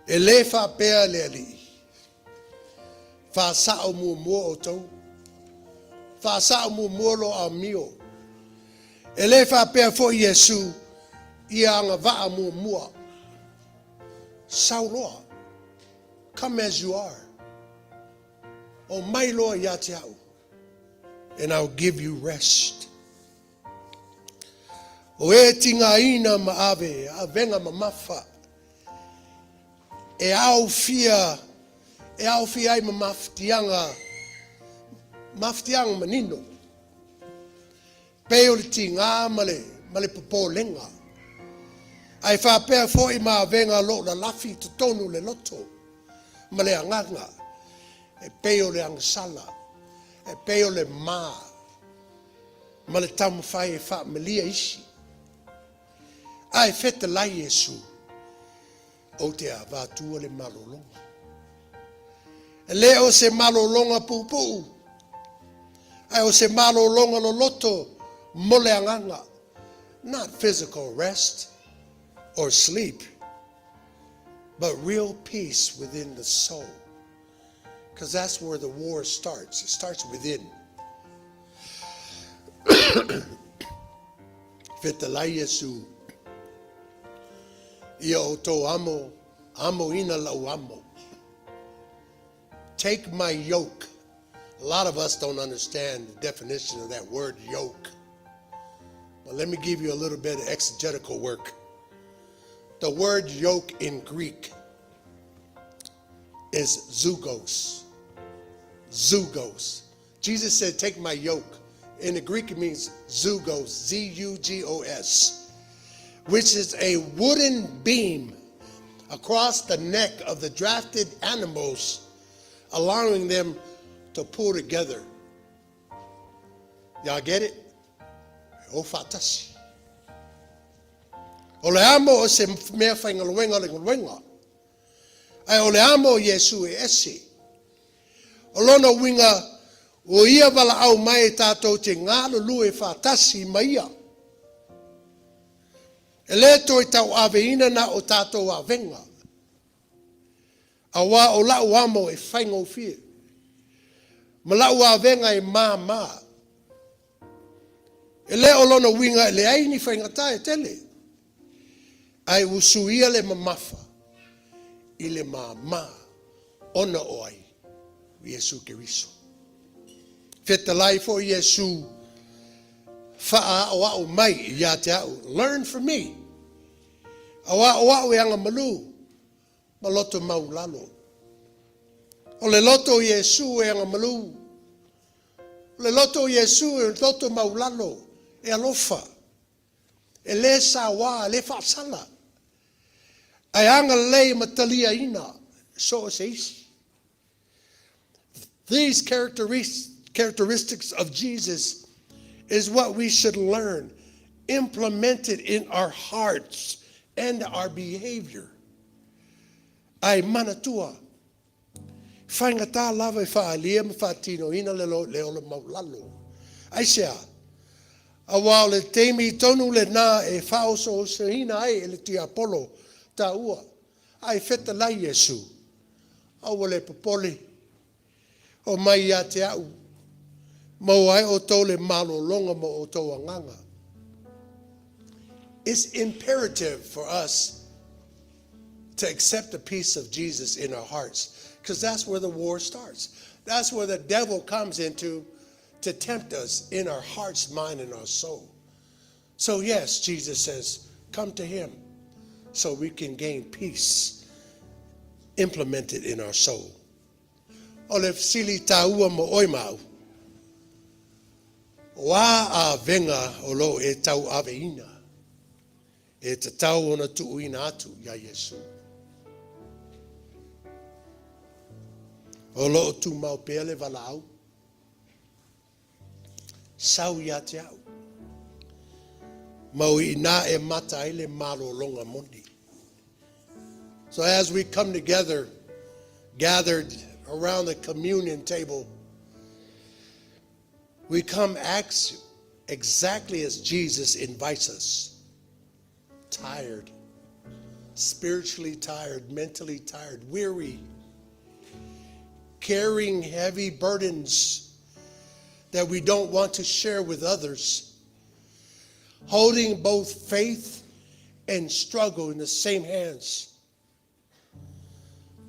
E lē faapea le Alii, Faasao muamua outou. Faasao muamua lo amio. E lē faapea foi Iesu, ia agavaa muamua. Sau loa. Come as you are. O mai loa ia te au. And I'll give you rest. O e tigaina ma ave avega mamafa e aofia e aofia ai ma mafatiaga mafatiaga manino pei o le tiga ma le ma le popolega ae faapea foi ma avega o lo o lalafi i totonu o le loto ma le agaga e pei o le agasala e pei o le ma ma le taumafai e faamalia isi. Ae fetalai Iesu, ou te avatua le malologa. E le o se malologa puupuu, ae o se malologa loloto mo le agaga, not physical rest or sleep, but real peace within the soul. Because that's where the war starts. It starts within. Fetalai Iesu, ia outou amo, amoina lau amo. Take my yoke. A lot of us don't understand the definition of that word yoke. But let me give you a little bit of exegetical work. The word yoke in Greek is zugos. Zugos. Jesus said, Take my yoke. In the Greek, it means zugos, Z U G O S, which is a wooden beam across the neck of the drafted animals, allowing them to pull together. Y'all get it? O faatasi. O le amo o se mea faigaluega o le galuega. Ae o le amo o Iesu e ese. O lona uiga, ua ia valaau mai e tatou te galulue faatasi ma ia. E lē toe tauaveina na o tatou avega, auā o la'u amo e faigofie. Ma la'u avega e māmā. E le o lona uiga e leai ni faigata e tele, ae ua suia le mamafa i le māmā ona o ai? O Iesu Keriso. Fetalai foi Iesu, Faaaoao mai ia te a'u, learn from me, auā o a'u e agamalu ma loto maulalo. O le loto o Iesu e agamalu. O le loto o Iesu e loto maulalo, e alofa, e lē sauā, e lē faasala, ae agalelei ma taliaina so o se isi. These characteristics of Jesus is what we should learn, implement it in our hearts and our behavior. Ae manatua, faigata lava e faaalia ma faatinoina le le ola maulalo. Aisea? Auā o le taimi tonu lenā e faaosoosoina ai e le tiapolo taua. Ae fetalai Iesu, Aua le popole, omai ia te a'u, maua ai outou le malologa mo outou agaga. It's imperative for us to accept the peace of Jesus in our hearts because that's where the war starts. That's where the devil comes into to tempt us in our hearts, mind, and our soul. So, yes, Jesus says, come to him so we can gain peace implemented in our soul. O le fesili taua mo oe ma au, o a avega o lo o e tauaveina e tatau ona tuuina atu iā Iesu? O lo o tumau pea le valaau? Sau ia te au. Ma o i inā e mata ai le malologa moni. So as we come together, gathered around the communion table, we come exactly as Jesus invites us. Tired, spiritually tired, mentally tired, weary, carrying heavy burdens that we don't want to share with others, holding both faith and struggle in the same hands.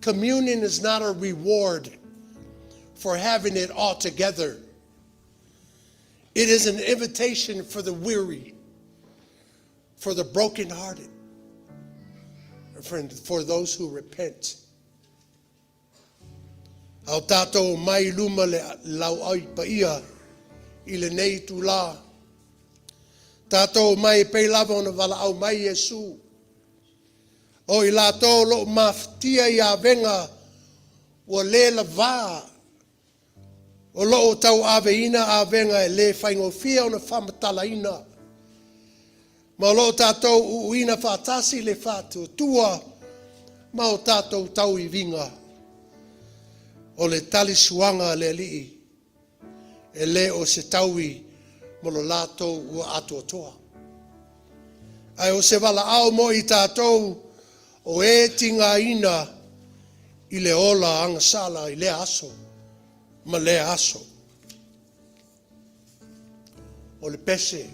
Communion is not a reward for having it all together. It is an invitation for the weary, for the brokenhearted, for, for those who repent. A o tātou omai i luma le lauʻai paia i lenei itulā. Tātou omai e pei lava ona valaau mai Iesu. O i latou o lo o mafatia i avega ua le lavā, o lo o tauaveina avega e le faigofie ona faamatalaina, ma o lo o tātou uuina faatasi le faatuatua ma o tātou tauiviga. O le talisuaga a le Alii e le o se taui mo lo latou ua atoatoa. Ae o se valaau mo i tātou o e tigaina i le ola agasala i lea aso ma lea aso. O le pese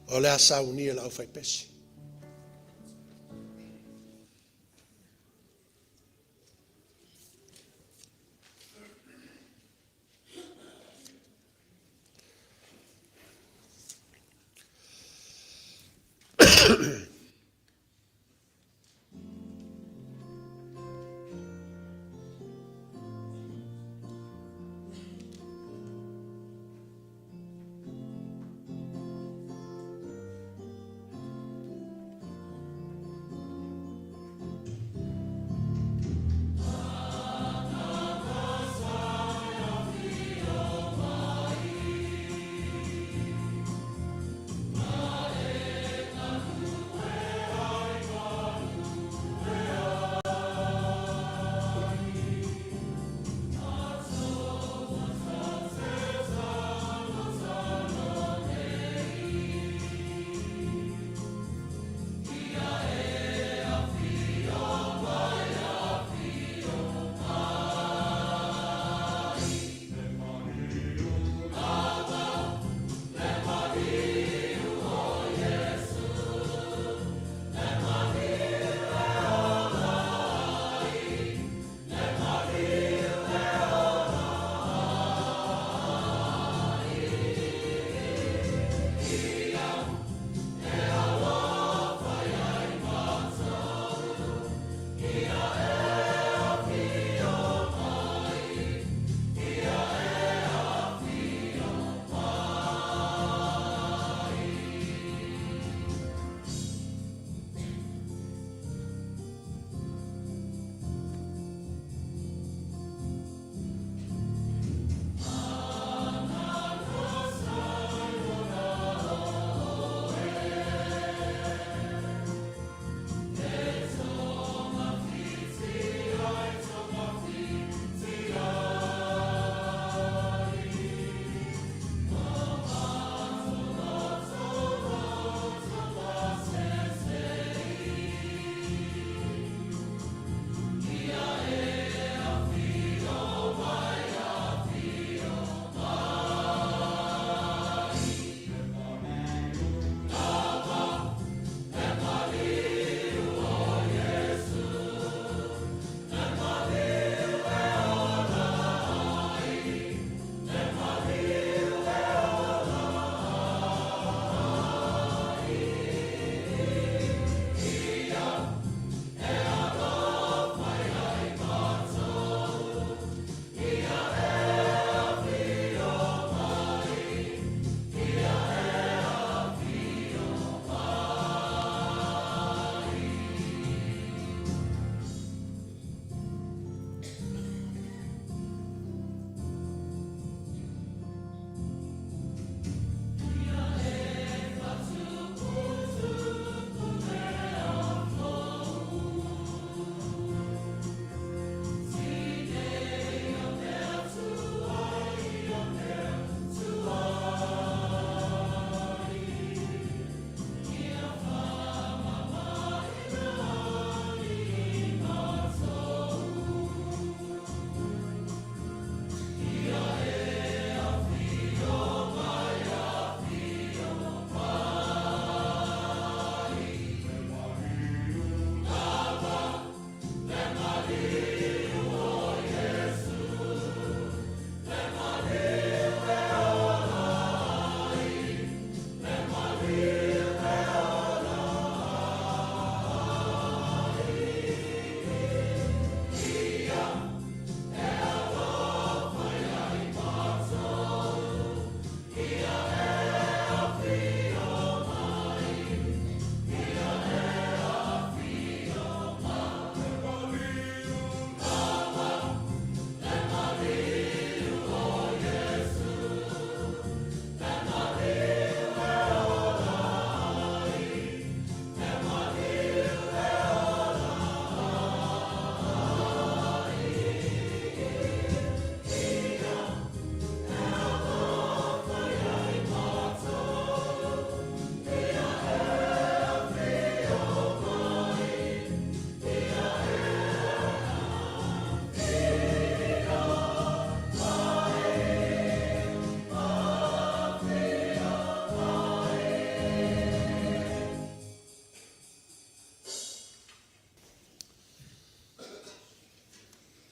o le a saunia e le aufaipese.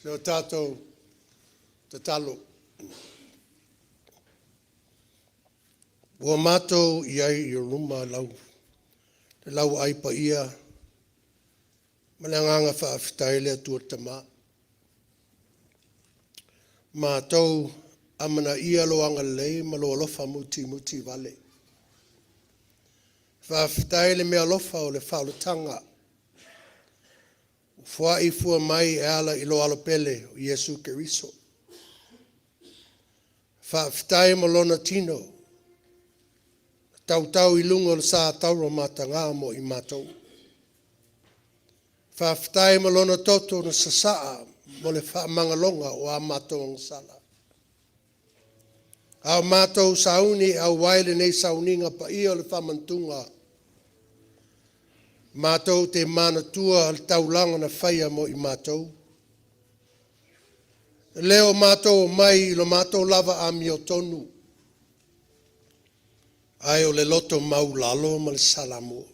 Se o tatou tatalo. Ua matou i ai i luma lau, le lauaai paia ma le agaga faafetai le Atua le Tama. Matou amanaia Lou agalelei ma Lou alofa mutimuti vale. Faafetai le meaalofa o le faaolataga ua foai fua mai e ala i Lou Alo pele o Iesu Keriso. Faafetai mo Lona tino na tautau i luga o le sa tauro mataga mo i matou. Faafetai mo Lona toto na sasaa mo le faamagaloga o a matou agasala. A o matou sauni e auai lenei sauniga paia o le faamanatuga, matou te manatua le taulaga na faia mo i matou, lea ua matou omai i lo matou lava amiotonu, ae o le loto maualalo ma le salamua.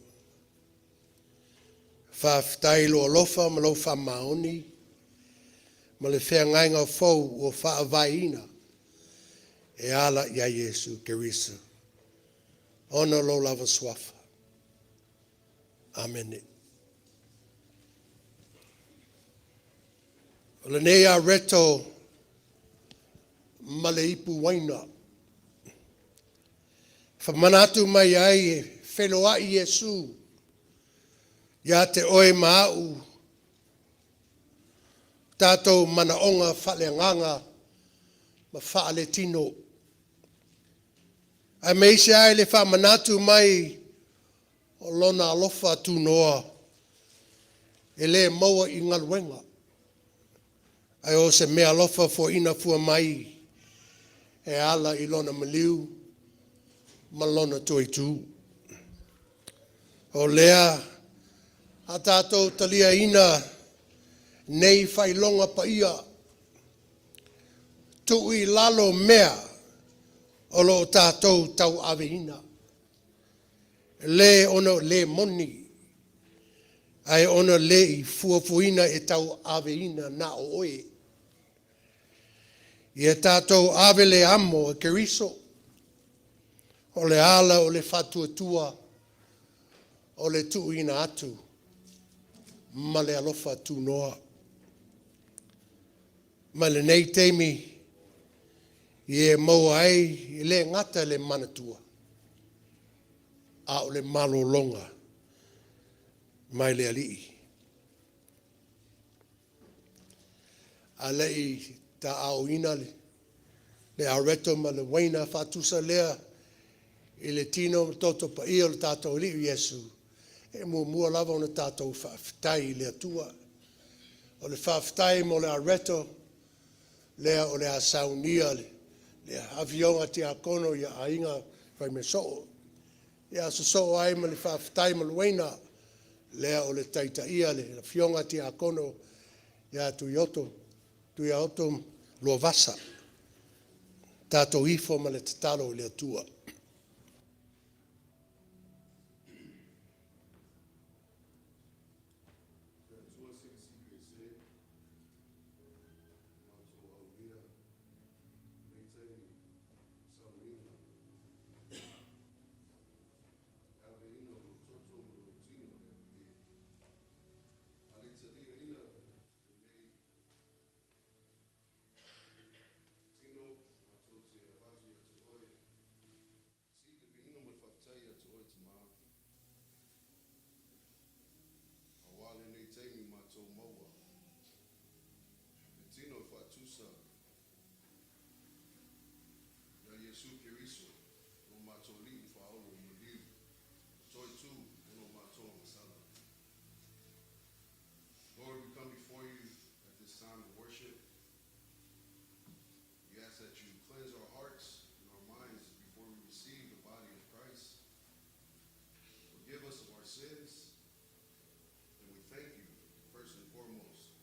Faafetai i lou alofa ma lou faamaoni ma le feagaiga fou ua faavaeina e ala ia Iesu Keriso ona o lou lava suafa. Amene. O lenei areto ma le ipu uaina, e faamanatu mai ai e feloai Iesu ia te oe ma au tatou manaoga faaleagaga ma faaletino, aemaise ai le faamanatu mai o Lona alofa tunoa e le maua i galuega, ae o se meaalofa foaina fua mai e ala i Lona maliu ma Lona toitu. O lea a tatou taliaina nei faailoga paia, tuu i lalo mea o lo o tatou tauaveina, e le ona le moni, ae ona le i fuafuaina e tauaveina na o oe. Ia tatou ave le amo a Keriso, o le ala o le faatuatua, o le tuuina atu ma le alofa tunoa. Mai lenei taimi, ia e maua ai e le gata le manatua, a o le malologa mai le Alii. A le i taaoina le areto ma le uaina faatusa lea i le tino ma toto paia o le tatou Alii Iesu, e muamua lava ona tatou faafetai i le Atua. O le faafetai mo le areto lea o le a saunia le Afioga Tiakono ia Aiga Faimeasoo. Ia sosoo ai ma le faafetai ma le uaina lea o le taitaia le Afioga Tiakono ia Tuioto, Tuiaoto Luavasa. Tatou ifo ma le tatalo i le Atua. Faatusa ia Iesu Keriso, lo matou Alii Faaolo o maliu, ma toe tu mo lo matou agasala. Lord, we come before you at this time of worship. We ask that you cleanse our hearts and our minds before we receive the body of Christ. Forgive us of our sins, and we thank you, first and foremost,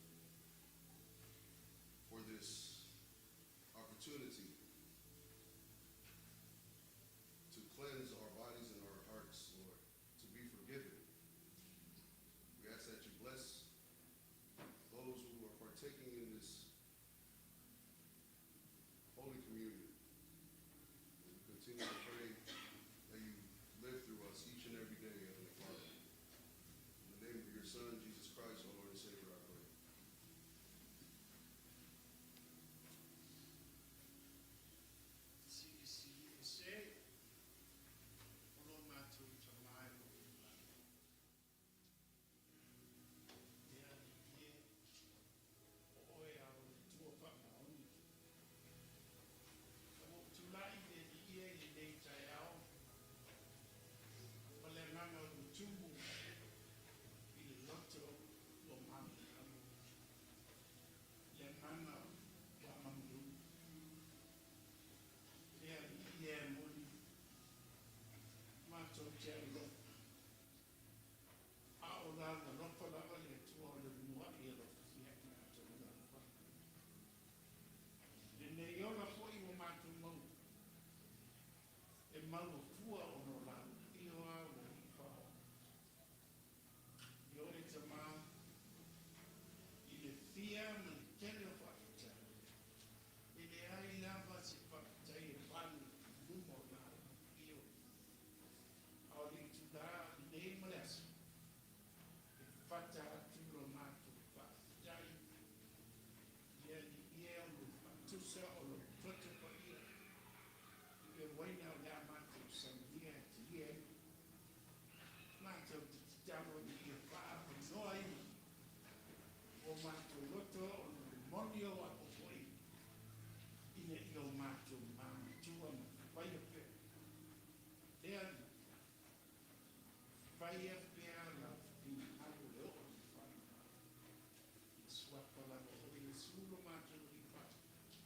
for this opportunity to cleanse our bodies and our hearts, Lord, to be forgiven. We ask that you bless those who are partaking in this Holy Communion. And we continue to pray that you live through us each and every day, Heavenly Father. In the name of your Son, Jesus Christ, our Lord and Savior, I pray. Silisili ese o lo matou Tama e o i le lagi. Le Alii e, o oe a o le Atua faamaoni. Ua ou tulai i le Alii e i lenei taeao ma le agaga o le tumu i le loto ua malumalu, le agaga ua malu. Le Alii e moni, matou te alofa, a o la alofa lava le Atua o le mua'i alofagia i matou lava. Lenei ola foi ua matou maua, e maua fua ona o la ioa ua iuwhaoa. Ioe Tama, i le fia ma le tele o faafetai, e leai lava se faafetai e pale i luma o la io. A o le itulā lenei ma le aso, e fata atu lo matou faafetai i le Alii e o lo faatusa o lou toto paia i le uaina o le a matou saunia e talia ai. Matou te tatalo ina ia faaavanoaina o matou loto ona o le moni o au foi ina ia o matou manatua ma faia pea le Alii, faia pea lau finagalo e oo i le faaiuga. I le suafa lava o Iesu lo matou Alii Faatupe.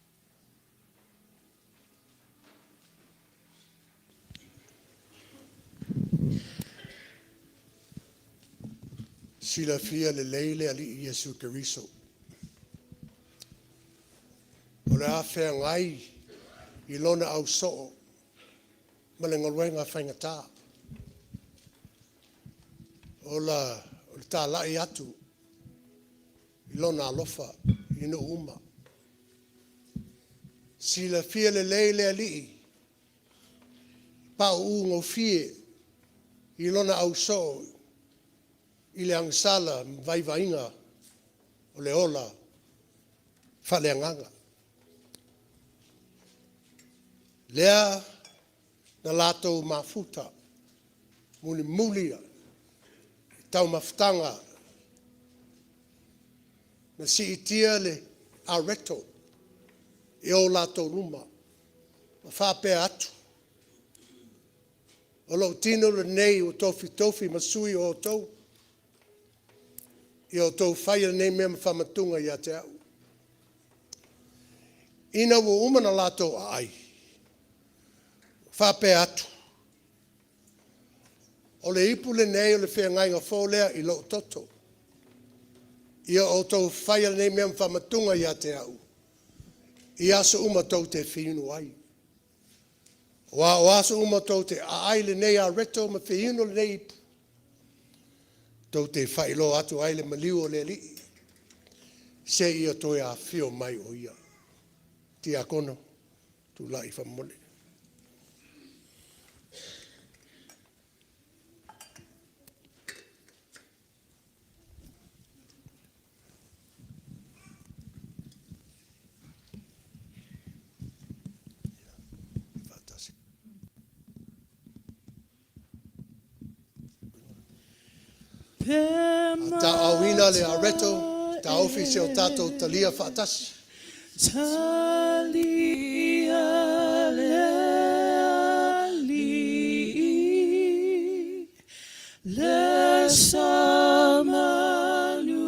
Silafia lelei le Alii Iesu Keriso, o le a feagai i lona ausoo ma le galuega faigata. O la, o le talai atu i lona alofa i nuu uma. Silafia lelei le Alii, pauu gofie i lona ausoo i le agasala ma vaivaiga o le ola faaleagaga. Lea na latou mafuta mulimuli i taumafataga na siitia le areto i o latou luma ma faapea atu, O lou tino lenei ua tofitofi ma sui o outou, ia outou faia lenei mea ma faamatuga ia te au. Ina ua uma ona latou aai, faapea atu, O le ipu lenei o le feagaiga fou lea i lou toto. Ia outou faia lenei mea ma faamatuga ia te au, i aso uma tou te fiunu ai. Aua o aso uma tou te aai lenei areto ma fiunu lenei ipu, tou te faailoa atu ai le maliu o le Alii, seia toe afio mai o ia. Tiakono, tulai faamolemole. Tauaaoina le areto, taofi se o tatou talia faatasi. Talia le Alii le sa manu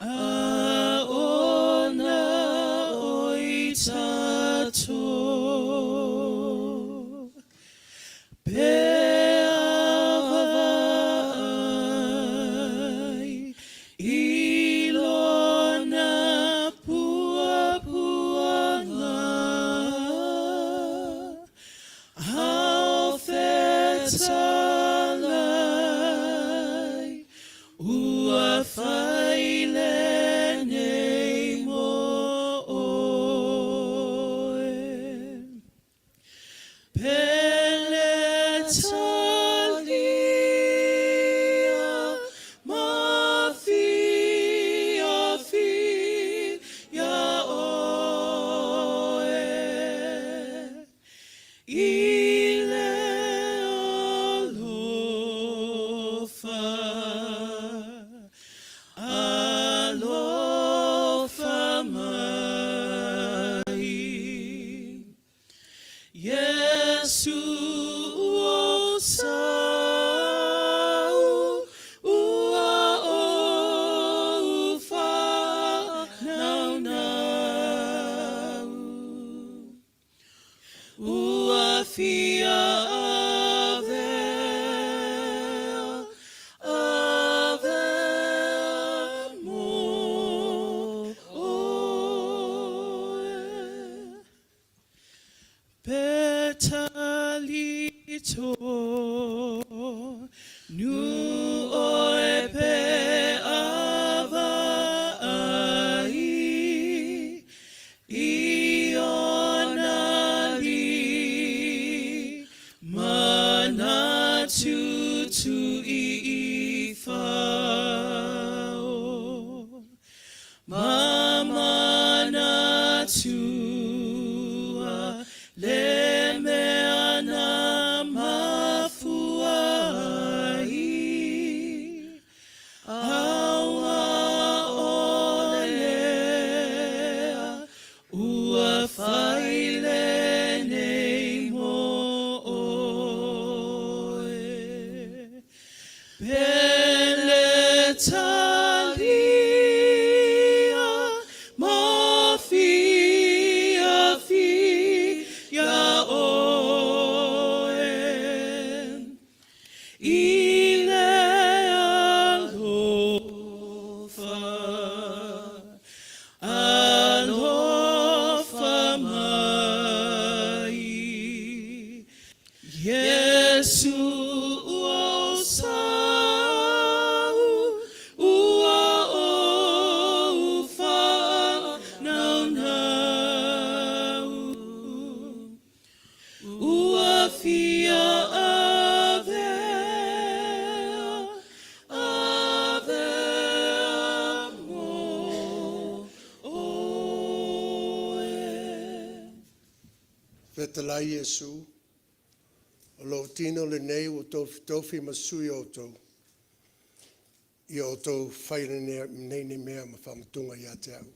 a ona oi tatou. Pe vaavaai i lona puapuaga, ao fetalai, ua fai lenei mo oe. Pele talia ma fiafia oe i le alofa, alofa mai. Iesu o sau ua ou whanaunau. Ua fia avea, avea mo oe. Pe talitonu oe pe avaai i ona lima na tutui i fao. Ma manatua le mea na mafua ai, aua ʻole lea ua fai lenei mo ʻoe. Pele talia ma fiafia oe i le alofa, alofa mai. Iesu o sau ua ou whanaunau. Ua fia avea, avea mo oe. Fetalai Iesu, O lou tino lenei ua tofitofi ma sui o outou, ia outou fai nei nei mea ma faamatuga ia te au.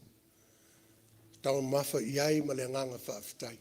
Taumafa i ai ma le agaga faafetai.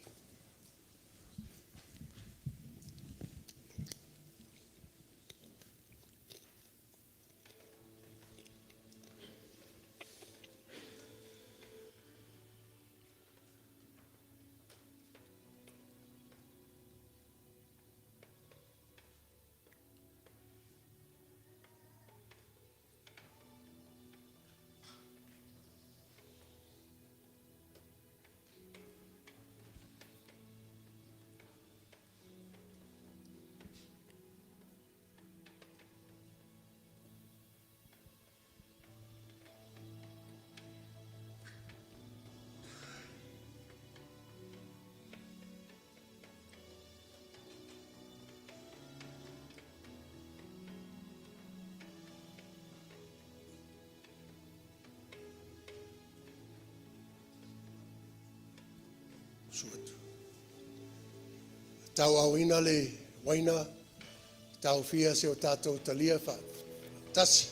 Susu atu. Tauaaoina le uaina, taofia se o tatou talia faatasi.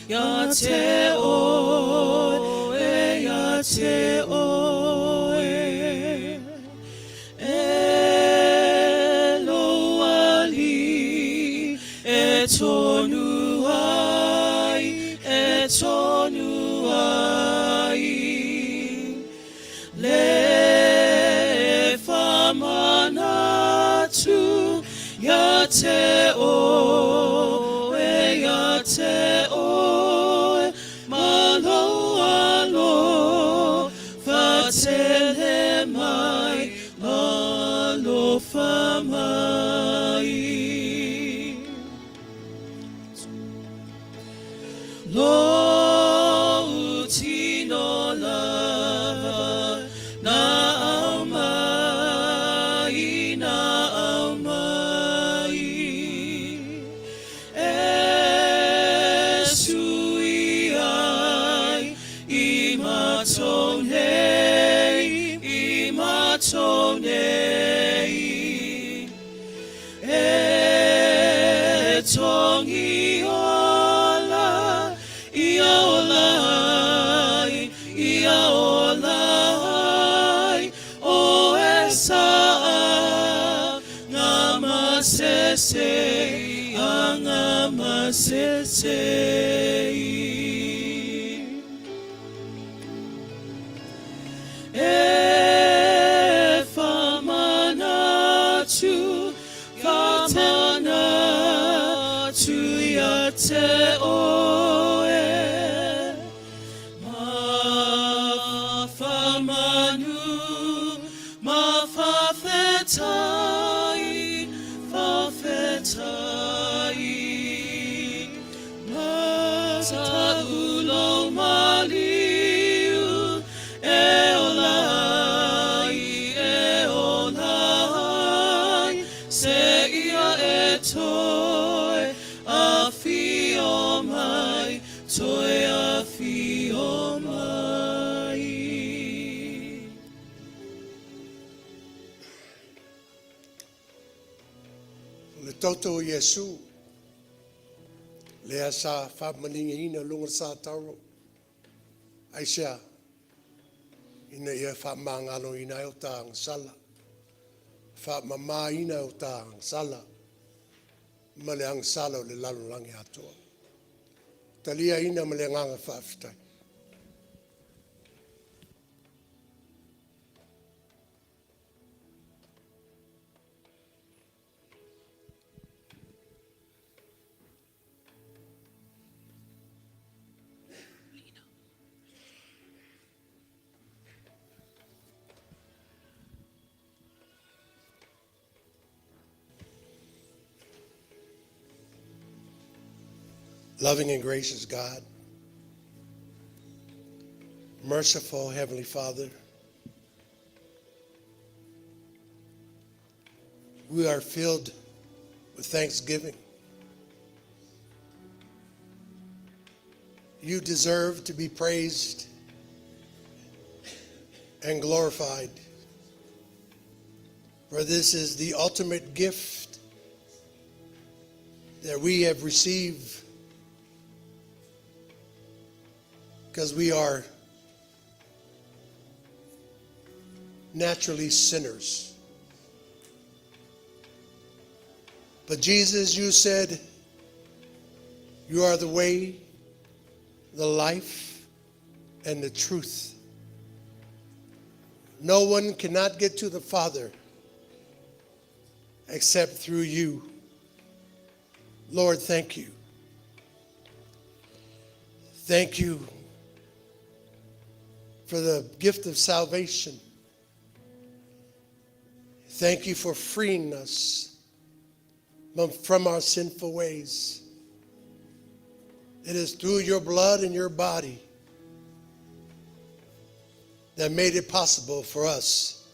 Ia te oe, ia te oe. E lou alii e tonu ai, e tonu ai. Le faamanatu ia te oe, ia te oe, ma lou alofa tele mai, alofa mai. Lou tino lava na aumai, na aumai e sui ai i matou nei, i matou nei. E togi ola, ia ola ai, ia ola ai, o e sa nga masese, anga masese. E faamanatu, faamanatu ia te oe. Ma faamanu, ma faafetai, faafetai. Ma tau lou maliu e ola ai, e ola ai, seia e toe afio mai, toe afio mai. O le toto o Iesu, lea sa faamaligiina i luga o le satauro, aisea? Ina ia faamagaloina ai o ta agasala, faamamaina o ta agasala ma le agasala o le lalolagi atoa. Taliaina ma le agaga faafetai. Loving and gracious God, merciful Heavenly Father, we are filled with thanksgiving. You deserve to be praised and glorified, for this is the ultimate gift that we have received because we are naturally sinners. But Jesus, you said, you are the way, the life, and the truth. No one cannot get to the Father except through you. Lord, thank you. Thank you for the gift of salvation. Thank you for freeing us from our sinful ways. It is through your blood and your body that made it possible for us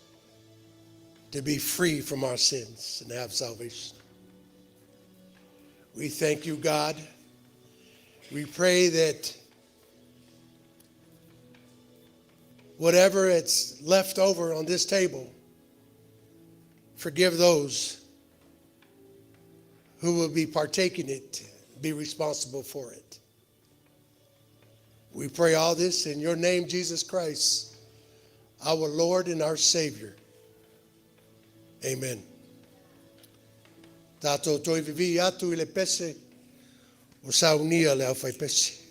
to be free from our sins and have salvation. We thank you, God. We pray that whatever it's left over on this table, forgive those who will be partaking it, be responsible for it. We pray all this in your name, Jesus Christ, our Lord and our Savior. Amen. Tatou toe vivii atu i le pese o saunia le aufaipese.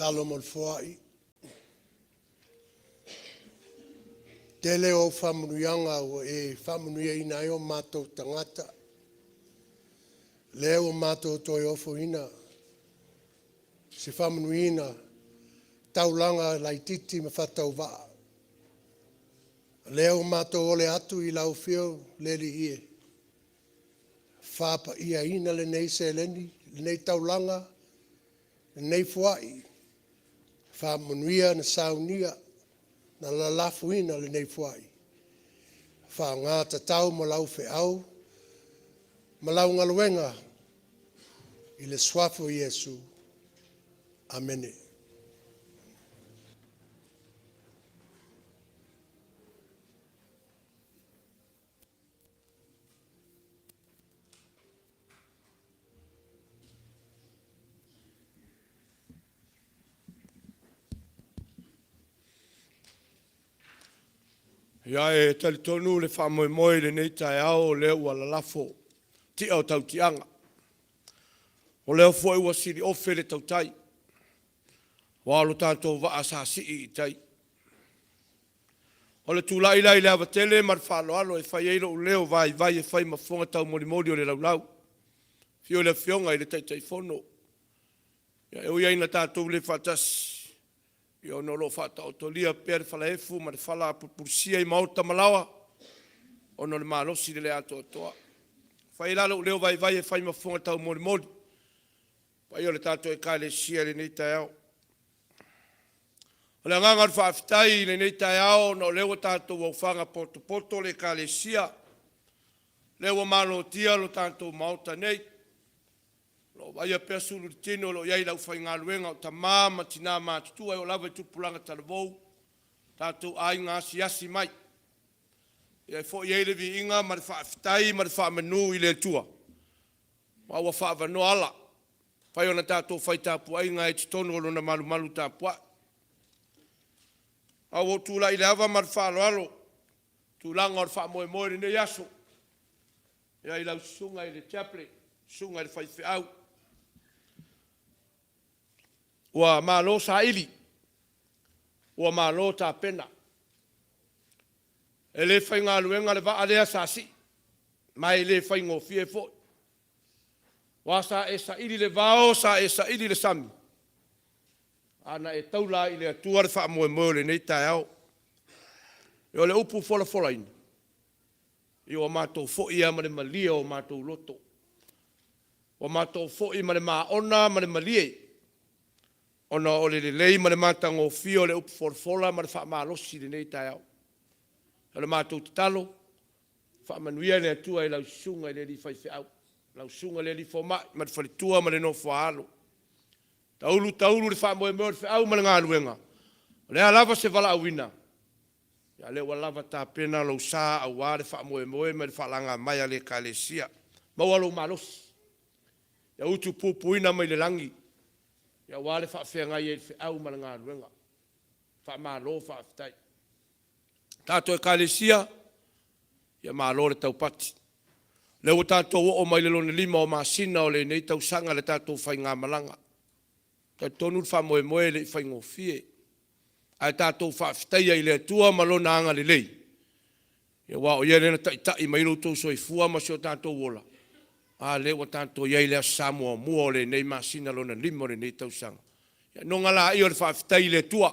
Talo mo le foai. Tele o au faamanuiaga ua e faamanuiaina ai o matou tagata. Lea ua matou toe ofoina se faamanuiina taulaga laitiiti ma faatauvaa. O lea ua matou ole atu i lau afio le Alii e, faapaiaina lenei seleni, lenei taulaga, lenei foai, faamanuia na saunia na lalafoina lenei foai, faaaoga tatau mo lau feau ma lau galuega i le suafa o Iesu. Amene. Ia, e talitonu le faamoemoe i lenei taeao o lea ua lalafo ti'a o tautiaga, o lea foi ua siliofe le tautai, aua o lo tatou vaa sa sii i tai. O le tulai la i le ava tele ma le faaaloalo e fai ai lou leo vaivai e fai ma fofoga taumolimoli o le laulau, afio le Afioga i le Taitaifono. E ui lava ina tatou le faatasi, ona o lo o faataotolia pea le falaefu ma le falaapulupulusia i maota ma laoa ona o le malosi i le le atoatoa. E fai ai la lou leo vaivai e fai ma fofoga taumolimoli i le paia o le tatou Ekalesia i lenei taeao. O le agaga o le faafetai i lenei taeao ona o lea ua tatou aofaga potopoto le Ekalesia, lea ua malotia lo tatou Maota nei, o lo o vaaia pea sulu i le tino o lo o i ai le aufaigaluega o tama ma tina matutua e oo lava i tupulaga talavou, tatou aiga asiasi mai. E foi ai le viiga ma le faafetai ma le faamanu i le Atua aua ua faaavanoa ala, e mafai ona tatou fai tapuaiga ai i totonu o Lona malumalu tapuai. Ae ua ou tulai i le ava ma le faaaloalo i le tulaga o le faamoemoe i lenei aso i lau susuga i le Chaplain, lau susuga i le faifeau. Ua malo saili, ua malo tapena. E le faigaluega le vaa lea sa sii, ma e le faigofie foi. Aua sa e saili le vao, sa e saili le sami, a na e taula ai i le Atua le faamoemoe o lenei taeao. O le upu folafolaina, ia ua matou foi lava ma le malie o matou loto, ua matou foi ma le maona ma le malie, ona o le lelei ma le matagofie o le upu folafola ma le faamalosi i lenei taeao. O le matou tatalo, faamanuia le Atua i lau susuga i le alii faifeau, lau susuga i le alii fomai ma le faletua ma le nofo a alo. Taulu taulu le faamoemoe o le feau ma le galuega, o le a lava se valaauina, a o lea ua lava tapena lou sa aua le faamoemoe ma le faalagamaea a le Ekalesia. Maua lou malosi, ia utupupuina mai le lagi aua le faafeagai ai i le feau ma le galuega. Faamalo faafetai. Le tatou Ekalesia, ia malo le taupati. O lea ua tatou oo mai i le lona lima o masina o lenei tausaga i le tatou faigamalaga. E talitonu le faamoemoe e le i faigofie, ae tatou faafetaia i le Atua ma Lona agalelei, aua o Ia lea na taitai mai ai lo outou soifua ma so tatou ola, a lea ua tatou i ai i le Aso Sa muamua o lenei masina lona lima o lenei tausaga. Ia onoga laia o le faafetai i le Atua,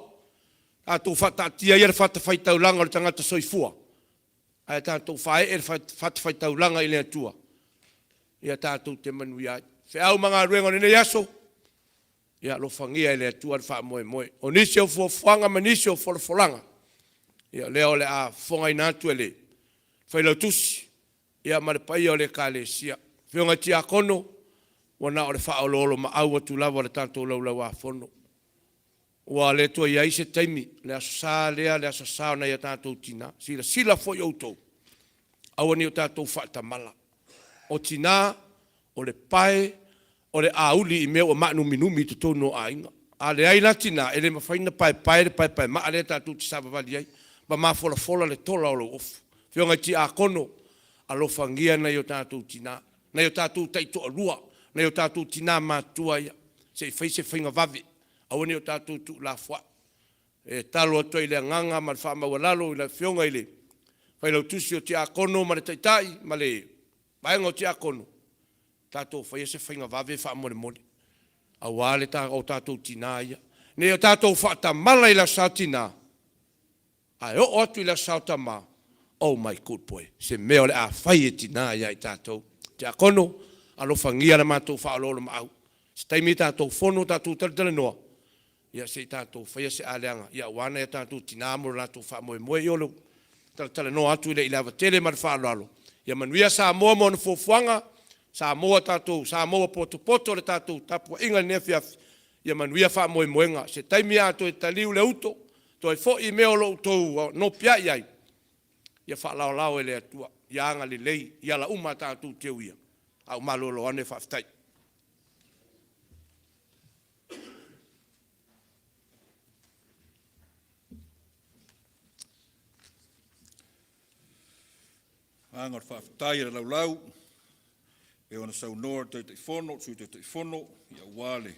tatou faataatia ia le fatafaitaulaga o le tagata soifua, ae tatou faaee le fatafaitaulaga i le Atua, ia tatou te manuia ai. O feau ma galuega o lenei aso, ia alofagia e le Atua le faamoemoe. O nisi o fuafuaga ma nisi o folafolaga, ia o lea o le a fofogaina atu e le Failautusi ma le paia o le Ekalesia. Afioga i Tiakono, ua na o le faaoloolomaau atu lava o le tatou Laulau-a-Fono, ua le toe i ai se taimi, o le Aso Sa lea, o le Aso Sa o nai o tatou tina. Silasila foi outou, aua ne i o tatou faatamala. O tina, o le pae, o le auli i mea ua maanuminumi i totonu o aiga. A leai la tina, e le mafai ona paepae le paepaemaa lea tatou te savavali ai ma mafolafola le tola o lou ofu. Afioga i Tiakono, alofagia nai o tatou tina, nai o tatou taitoalua, nai o tatou tina matutua ia, se i fai se faiga vave. Aua ne i o tatou tuulafoai. E tatalo atu ai i le agaga ma le faamaualalo i le Afioga i le Failautusi o Tiakono ma le Taitai ma le Vaega o Tiakono, tatou faia se faiga vave faamolemole, aua le o tatou tina ia. Ne i o tatou faatamala i le Aso Sa o Tina, ae oo atu i le Aso Sa o Tama, oh my good boy, se mea o le a fai e tina ia i tatou. Tiakono, alofagia le matou faaoloolomaau, se taimi tatou fono tatou talatalanoa, ia se i tatou faia se aleaga aua nai a tatou tina mo le latou faamoemoe. Ia o lou talatalanoa atu lea i le ava tele ma le faaaloalo. Ia manuia Samoa ma ona fuafuaga, Samoa tatou, Samoa ua potopoto i le tatou tapuaiga i lenei afiafi, ia manuia faamoemoega. Se taimi a toe taliu le uto toe foi i mea o lo o outou nopiai ai, ia faalaolao e le Atua ia agalelei i ala uma a tatou te uia, a ou malolo ane faafetai. Agaga o le faafetai i le laulau e pei ona saunoa le Taitaifono, le Sui Taitaifono aua le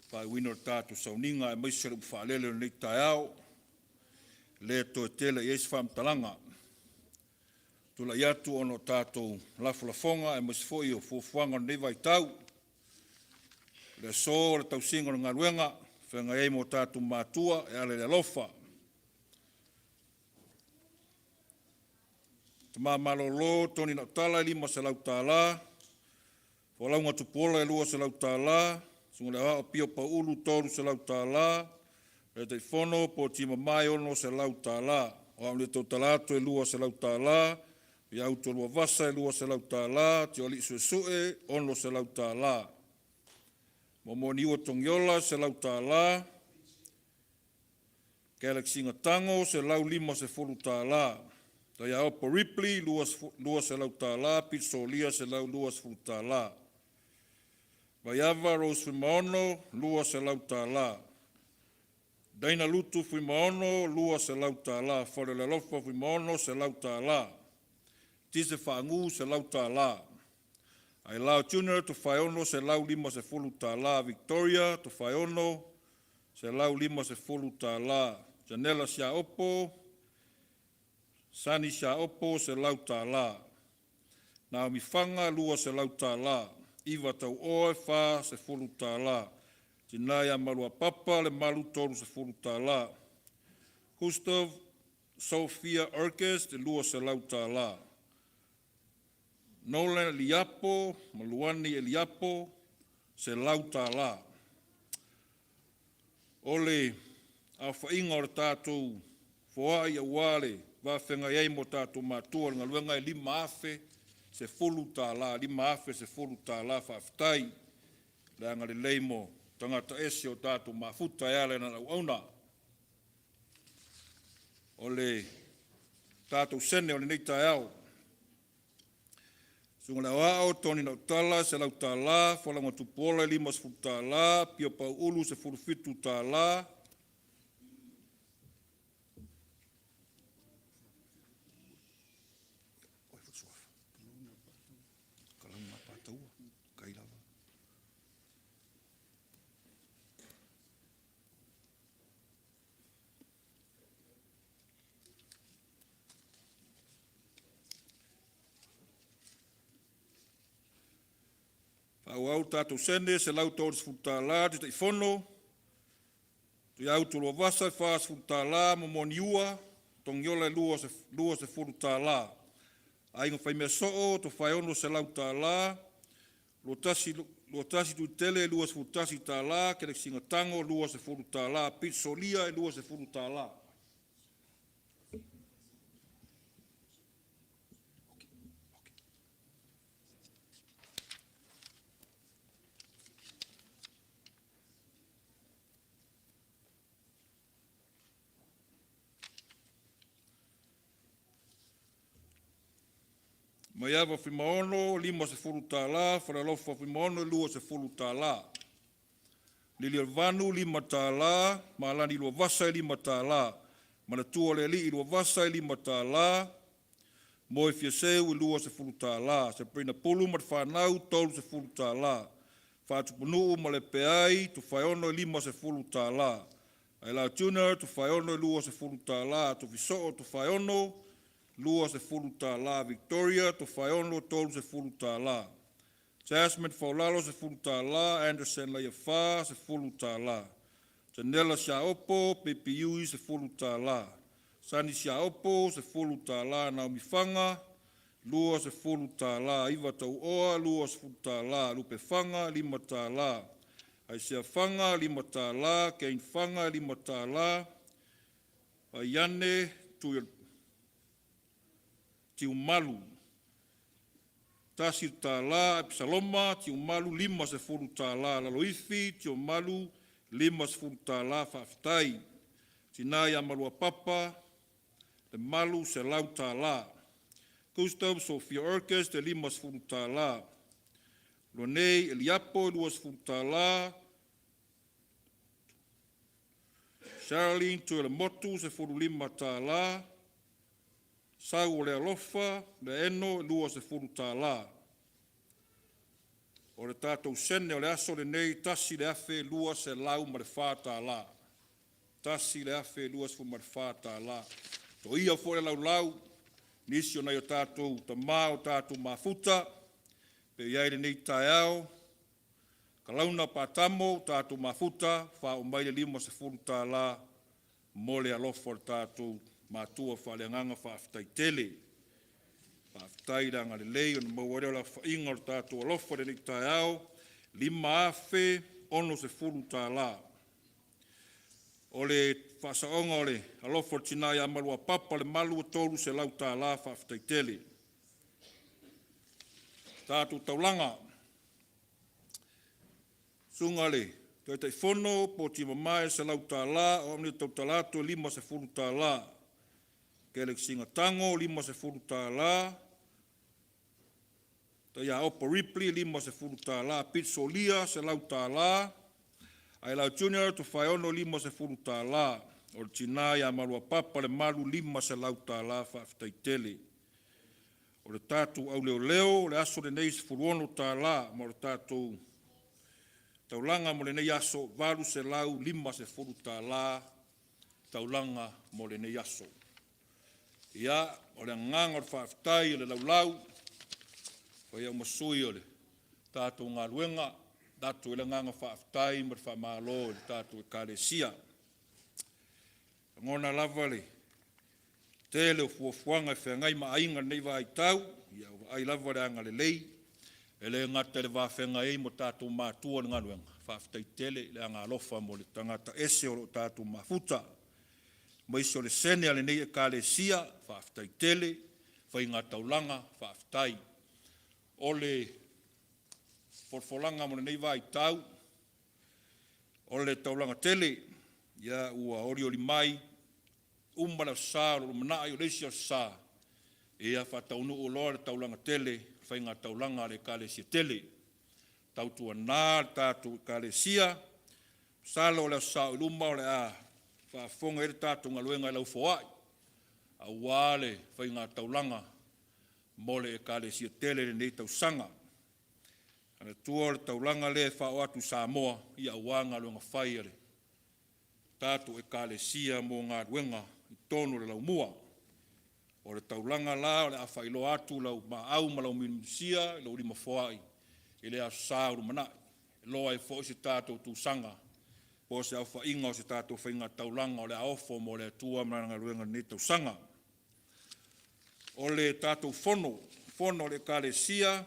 faaiuina o le tatou sauniga aemaise o le upu faalele o lenei taeao. E le toe tele i ai se faamatalaga. Tulai atu ona o tatou lafolafoga aemaise foi o fuafuaga o lenei vaitau. O le aso o le tausiga o le galuega e feagai ai ma o tatou matua e ala i le alofa. Tama malolo Tony Lautala e $500, Folauga Tupuola e $200, Susuga i le Aoao Pio Pauulu $300, Taitaifono Poti Mamae e $600, O a'u nei e tautala atu e $200, Iauto Luavasa e $200, Tioalii Suesue e $600, Momo'a Niua Togiola e $100, Galaxy Gatago $150, Daiaopo Ripley $200, Pita Solia $120. Vaiava Rose Fuimaono $200. Dana Lutu Fuimaono $200. Faleolofa Fuimaono $100. Tise Faagu $100. Ailao Junior Tofaeono $150. Victoria Tofaeono $150. Janela Siaopo, Sonny Siaopo $100. Naomi Faga $200. Iva Tauoe $40. Tina ia Maluapapa Lemalu $30. Hustav Sophia Orcus $200. Nolan Eliapo ma Luani Eliapo $100. O le aofaiga o le tatou foai aua le va feagai ai ma o tatou matua i le galuega e $5,010, $5,010. Faafetai le agalelei mo tagata ese o tatou mafuta e ala i lana auauna. O le tatou sene o lenei taeao. Susuga i le Aoao Tony Lautala $100, Folauga Tupuola $50, Pio Pauulu $17. Faaauau tatou sene, $130 Taitaifono, Tuiautu Luavasa $40, Momo'a Niua Togiola $20, Aiga Faimeasoo Tofaeono $100, Luatasi Tuitele $21, Kelesina Tago $20, Pita Solia $20. Maiava Fuimaono $50, Falealofa Fuimaono $20. Liliuolevanu $5, Malani Luavasa $5, Manatua Lealii Luavasa $5, Moe Fiaseu $20, Sabrina Pulu ma le fanau $30. Faatupunuu ma Lepeai Tofaeono e $50. Ailao Junior Tofaeono e $20. Tofisoo Tofaeono, $20. Victoria Tofaeono, $30. Jasmine Faulalo, $10. Anderson Leiafa, $10. Janela Siaopo Baby Yui, $10. Sonny Siaopo, $10. Naomi Faga, $20. Iva Tauoa, $20. Lupe Faga, $5. Aisea Faga, $5. Kane Faga, $5. Vaiane Tiumalu, $1. Apisaloma Tiumalu, $50. Laloifi Tiumalu, $50. Faafetai. Tina ia Maluapapa Lemalu, $100. Gustav Sofia Orkest, e $50. Lonei Eliapo, $20. Charlene Tuelemotu, $15. Sau o le alofa, le eno, $20. O le tatou sene o le aso lenei, $1,204. $1,024. Toia foi le laulau, nisi o nai o tatou tamā o tatou mafuta, pe i ai lenei taeao, Kalauna Patamo, tatou mafuta, faaoo mai le $50 mo le alofa o le tatou matua faaleagaga. Faafetai tele. Faafetai le agalelei ona maua ai lea o le aofaiga o le tatou alofa i lenei taeao, $5,060. O le faasaoga o le alofa o le tina ia Maluapapa Lemalu, e $300. Faafetai tele. Tatou taulaga, susuga i le Taitaifono Poti Mamae, $100. O au nei e tautala atu e $50. Kelexina Tago, $50. Taiaopo Ripley, $50. Pete Solia, $100. Ailao Junior Tofaeono, $50. O le tina ia Maluapapa Lemalu, $500. Faafetai tele. O le tatou auleoleo o le aso lenei, $16, ma o le tatou taulaga mo lenei aso, $850 taulaga mo lenei aso. Ia, o le agaga o le faafetai o le laulau, fai au ma sui o le tatou galuega, e avatu ai le agaga faafetai ma le faamalo i le tatou Ekalesia. E lagona lava le tele o fuafuaga e feagai ma aiga i lenei vaitau, ia ua vaai lava le agalelei, e le gata i le va feagai ai ma tatou matua i le galuega, faafetai tele i le agaalofa mo le tagata ese o lo o tatou mafuta, aemaise o le sene a lenei Ekalesia, faafetai tele, faigataulaga, faafetai. O le folafolaga mo lenei vaitau, o le taulaga tele, ia ua olioli mai, uma le Aso Sa o le lumanai, o le isi Aso Sa, ia faataunuu loa le taulaga tele, faigataulaga a le Ekalesia tele. Tautuana le tatou Ekalesia, masalo o le Aso Sa o i luma o le a faafofoga i ai le tatou galuega i laufoai, aua le faigataulaga mo le Ekalesia tele i lenei tausaga. Manatua o le taulaga lea e faaoo atu i Samoa, ia aua galuega fai a le tatou Ekalesia mo galuega i totonu o le laumua. O le taulaga la o le a faailoa atu lau maau ma lau milimilisia i lou limafoai i le Aso Sa o lumanai, e iloa ai foi se tatou tusaga po o se aofaiga o se tatou faigataulaga o le a ofo mo le Atua ma Lana galuega i lenei tausaga. O le tatou fono, fono a le Ekalesia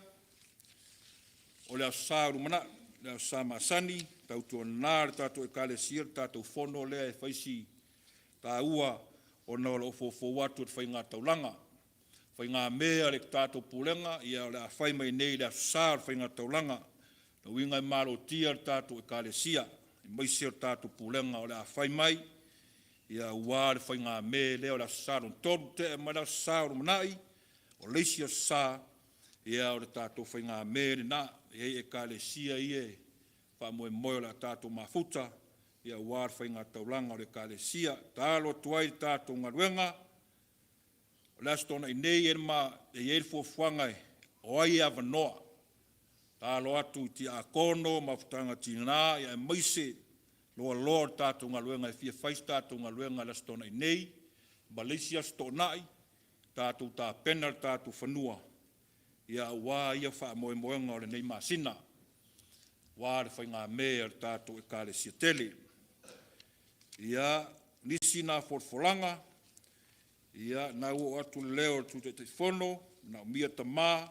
o le Aso Sa o lumanai, le Aso Sa masani, tautuana le tatou Ekalesia le tatou fono lea e fai si taua ona o lo o foufou atu e le faigataulaga. Faigamea a le tatou pulega, ia o le a fai mai nei i le Aso Sa o le faigataulaga. O lona uiga e malotia le tatou Ekalesia aemaise o le tatou pulega o le a fai mai aua le faigamea lea o le Aso Sa lona tolu. Tea mai le Aso Sa o lumanai, o le isi Aso Sa, ia o le tatou faigamea lena. E i ai Ekalesia ia e faamoemoe o le a tatou mafuta aua le faigataulaga o le Ekalesia. E tatalo atu ai i le tatou galuega, o le Aso Toonai nei e i ai le fuafuaga o ai e avanoa. Tatalo atu i tiakono, mafutaga tinā, ia aemaise loaloa o le tatou galuega e fia fai se tatou galuega i le Aso Toonai nei ma le isi Aso Toonai, tatou tapena le tatou fanua, ia aua ia faamoemoega o lenei masina, aua le faigamē a le tatou Ekalesia tele. Ia, nisi na folafolaga, ia na ua oo atu le leo o le Sui Taitaifono, manaomia tama,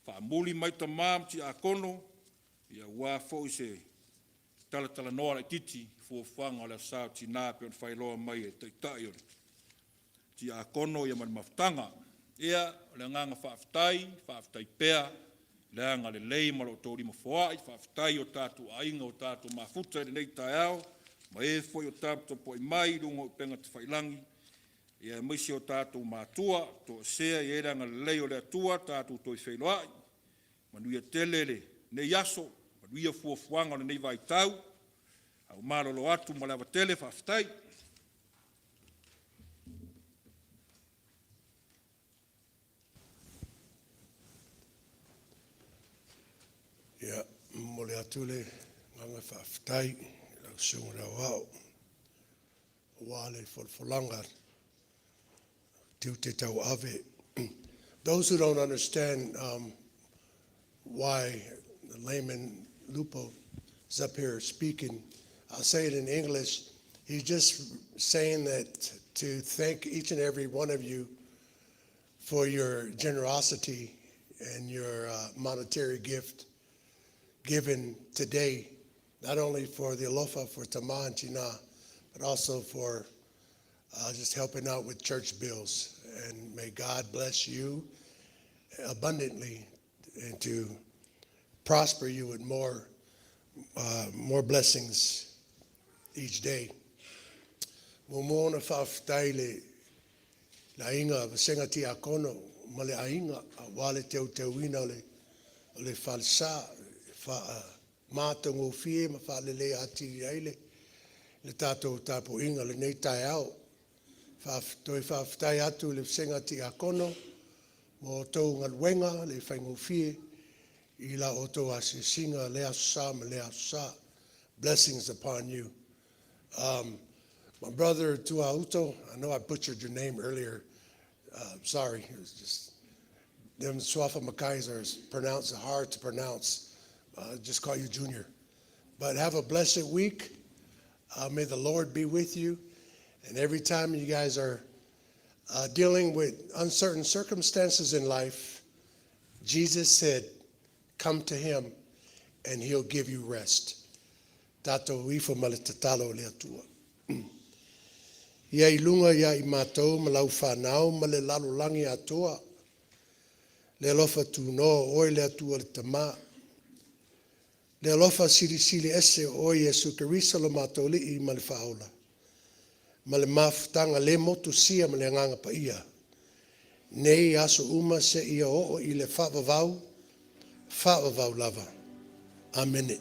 faamuli mai tama ma tiakono, ia aua foi se talatalanoa laitiiti i fuafuaga o le Aso Sa o Tina pei ona faailoa mai e le Taitai o Tiakono ma le Mafutaga. Ia, o le agaga faafetai, faafetai pea le agalelei ma lo outou lima foai, faafetai i o tatou aiga ua tatou mafuta i lenei taeao ma e foi o taputapuai mai i luga o upega tafailagi, aemaise o tatou matua toesea. Ia i ai le agalelei o le Atua, tatou toe feiloai. Manuia tele lenei aso, manuia fuafuaga o lenei vaitau. Ae ua malolo atu ma le ava tele, faafetai. Ia, e momoli atu le agaga faafetai i lau Susuga i le Aoao aua le folafolaga o tiute tauave. Those who don't understand why the layman Lupo is up here speaking, I'll say it in English. He's just saying that to thank each and every one of you for your generosity and your monetary gift given today, not only for the Alofa for Tama and Tina, but also for just helping out with church bills. And may God bless you abundantly and to prosper you with more blessings each day. Muamua ona faafetai le le aiga Vasega Tiakono ma le aiga aua le teuteuina o le falesa faamatagofie ma faaleleia atili ai le tatou tapuaiga i lenei taeao. Toe faafetai atu i le Vasega Tiakono mo a outou galuega le faigofie i la outou asiasiga lea Aso Sa ma lea Aso Sa. Blessings upon you. My brother Tuauto, I know I butchered your name earlier. Sorry, it was just them Suafa Makais are pronounced hard to pronounce. Just call you Junior. But have a blessed week. May the Lord be with you. And every time you guys are dealing with uncertain circumstances in life, Jesus said, "Come to him and he'll give you rest." Tatou ifo ma le tatalo i le Atua. Ia i luga ia i matou ma lau whanau ma le lalolagi atoa. Le alofa tunoa o oe le Atua le Tama. Le alofa silisili ese o oe Iesu Keriso lo matou Alii ma le Faaola. Ma le mafutaga le motusia ma le agaga paia. Nei aso uma seia oo i le faavavau, faavavau lava. Amene.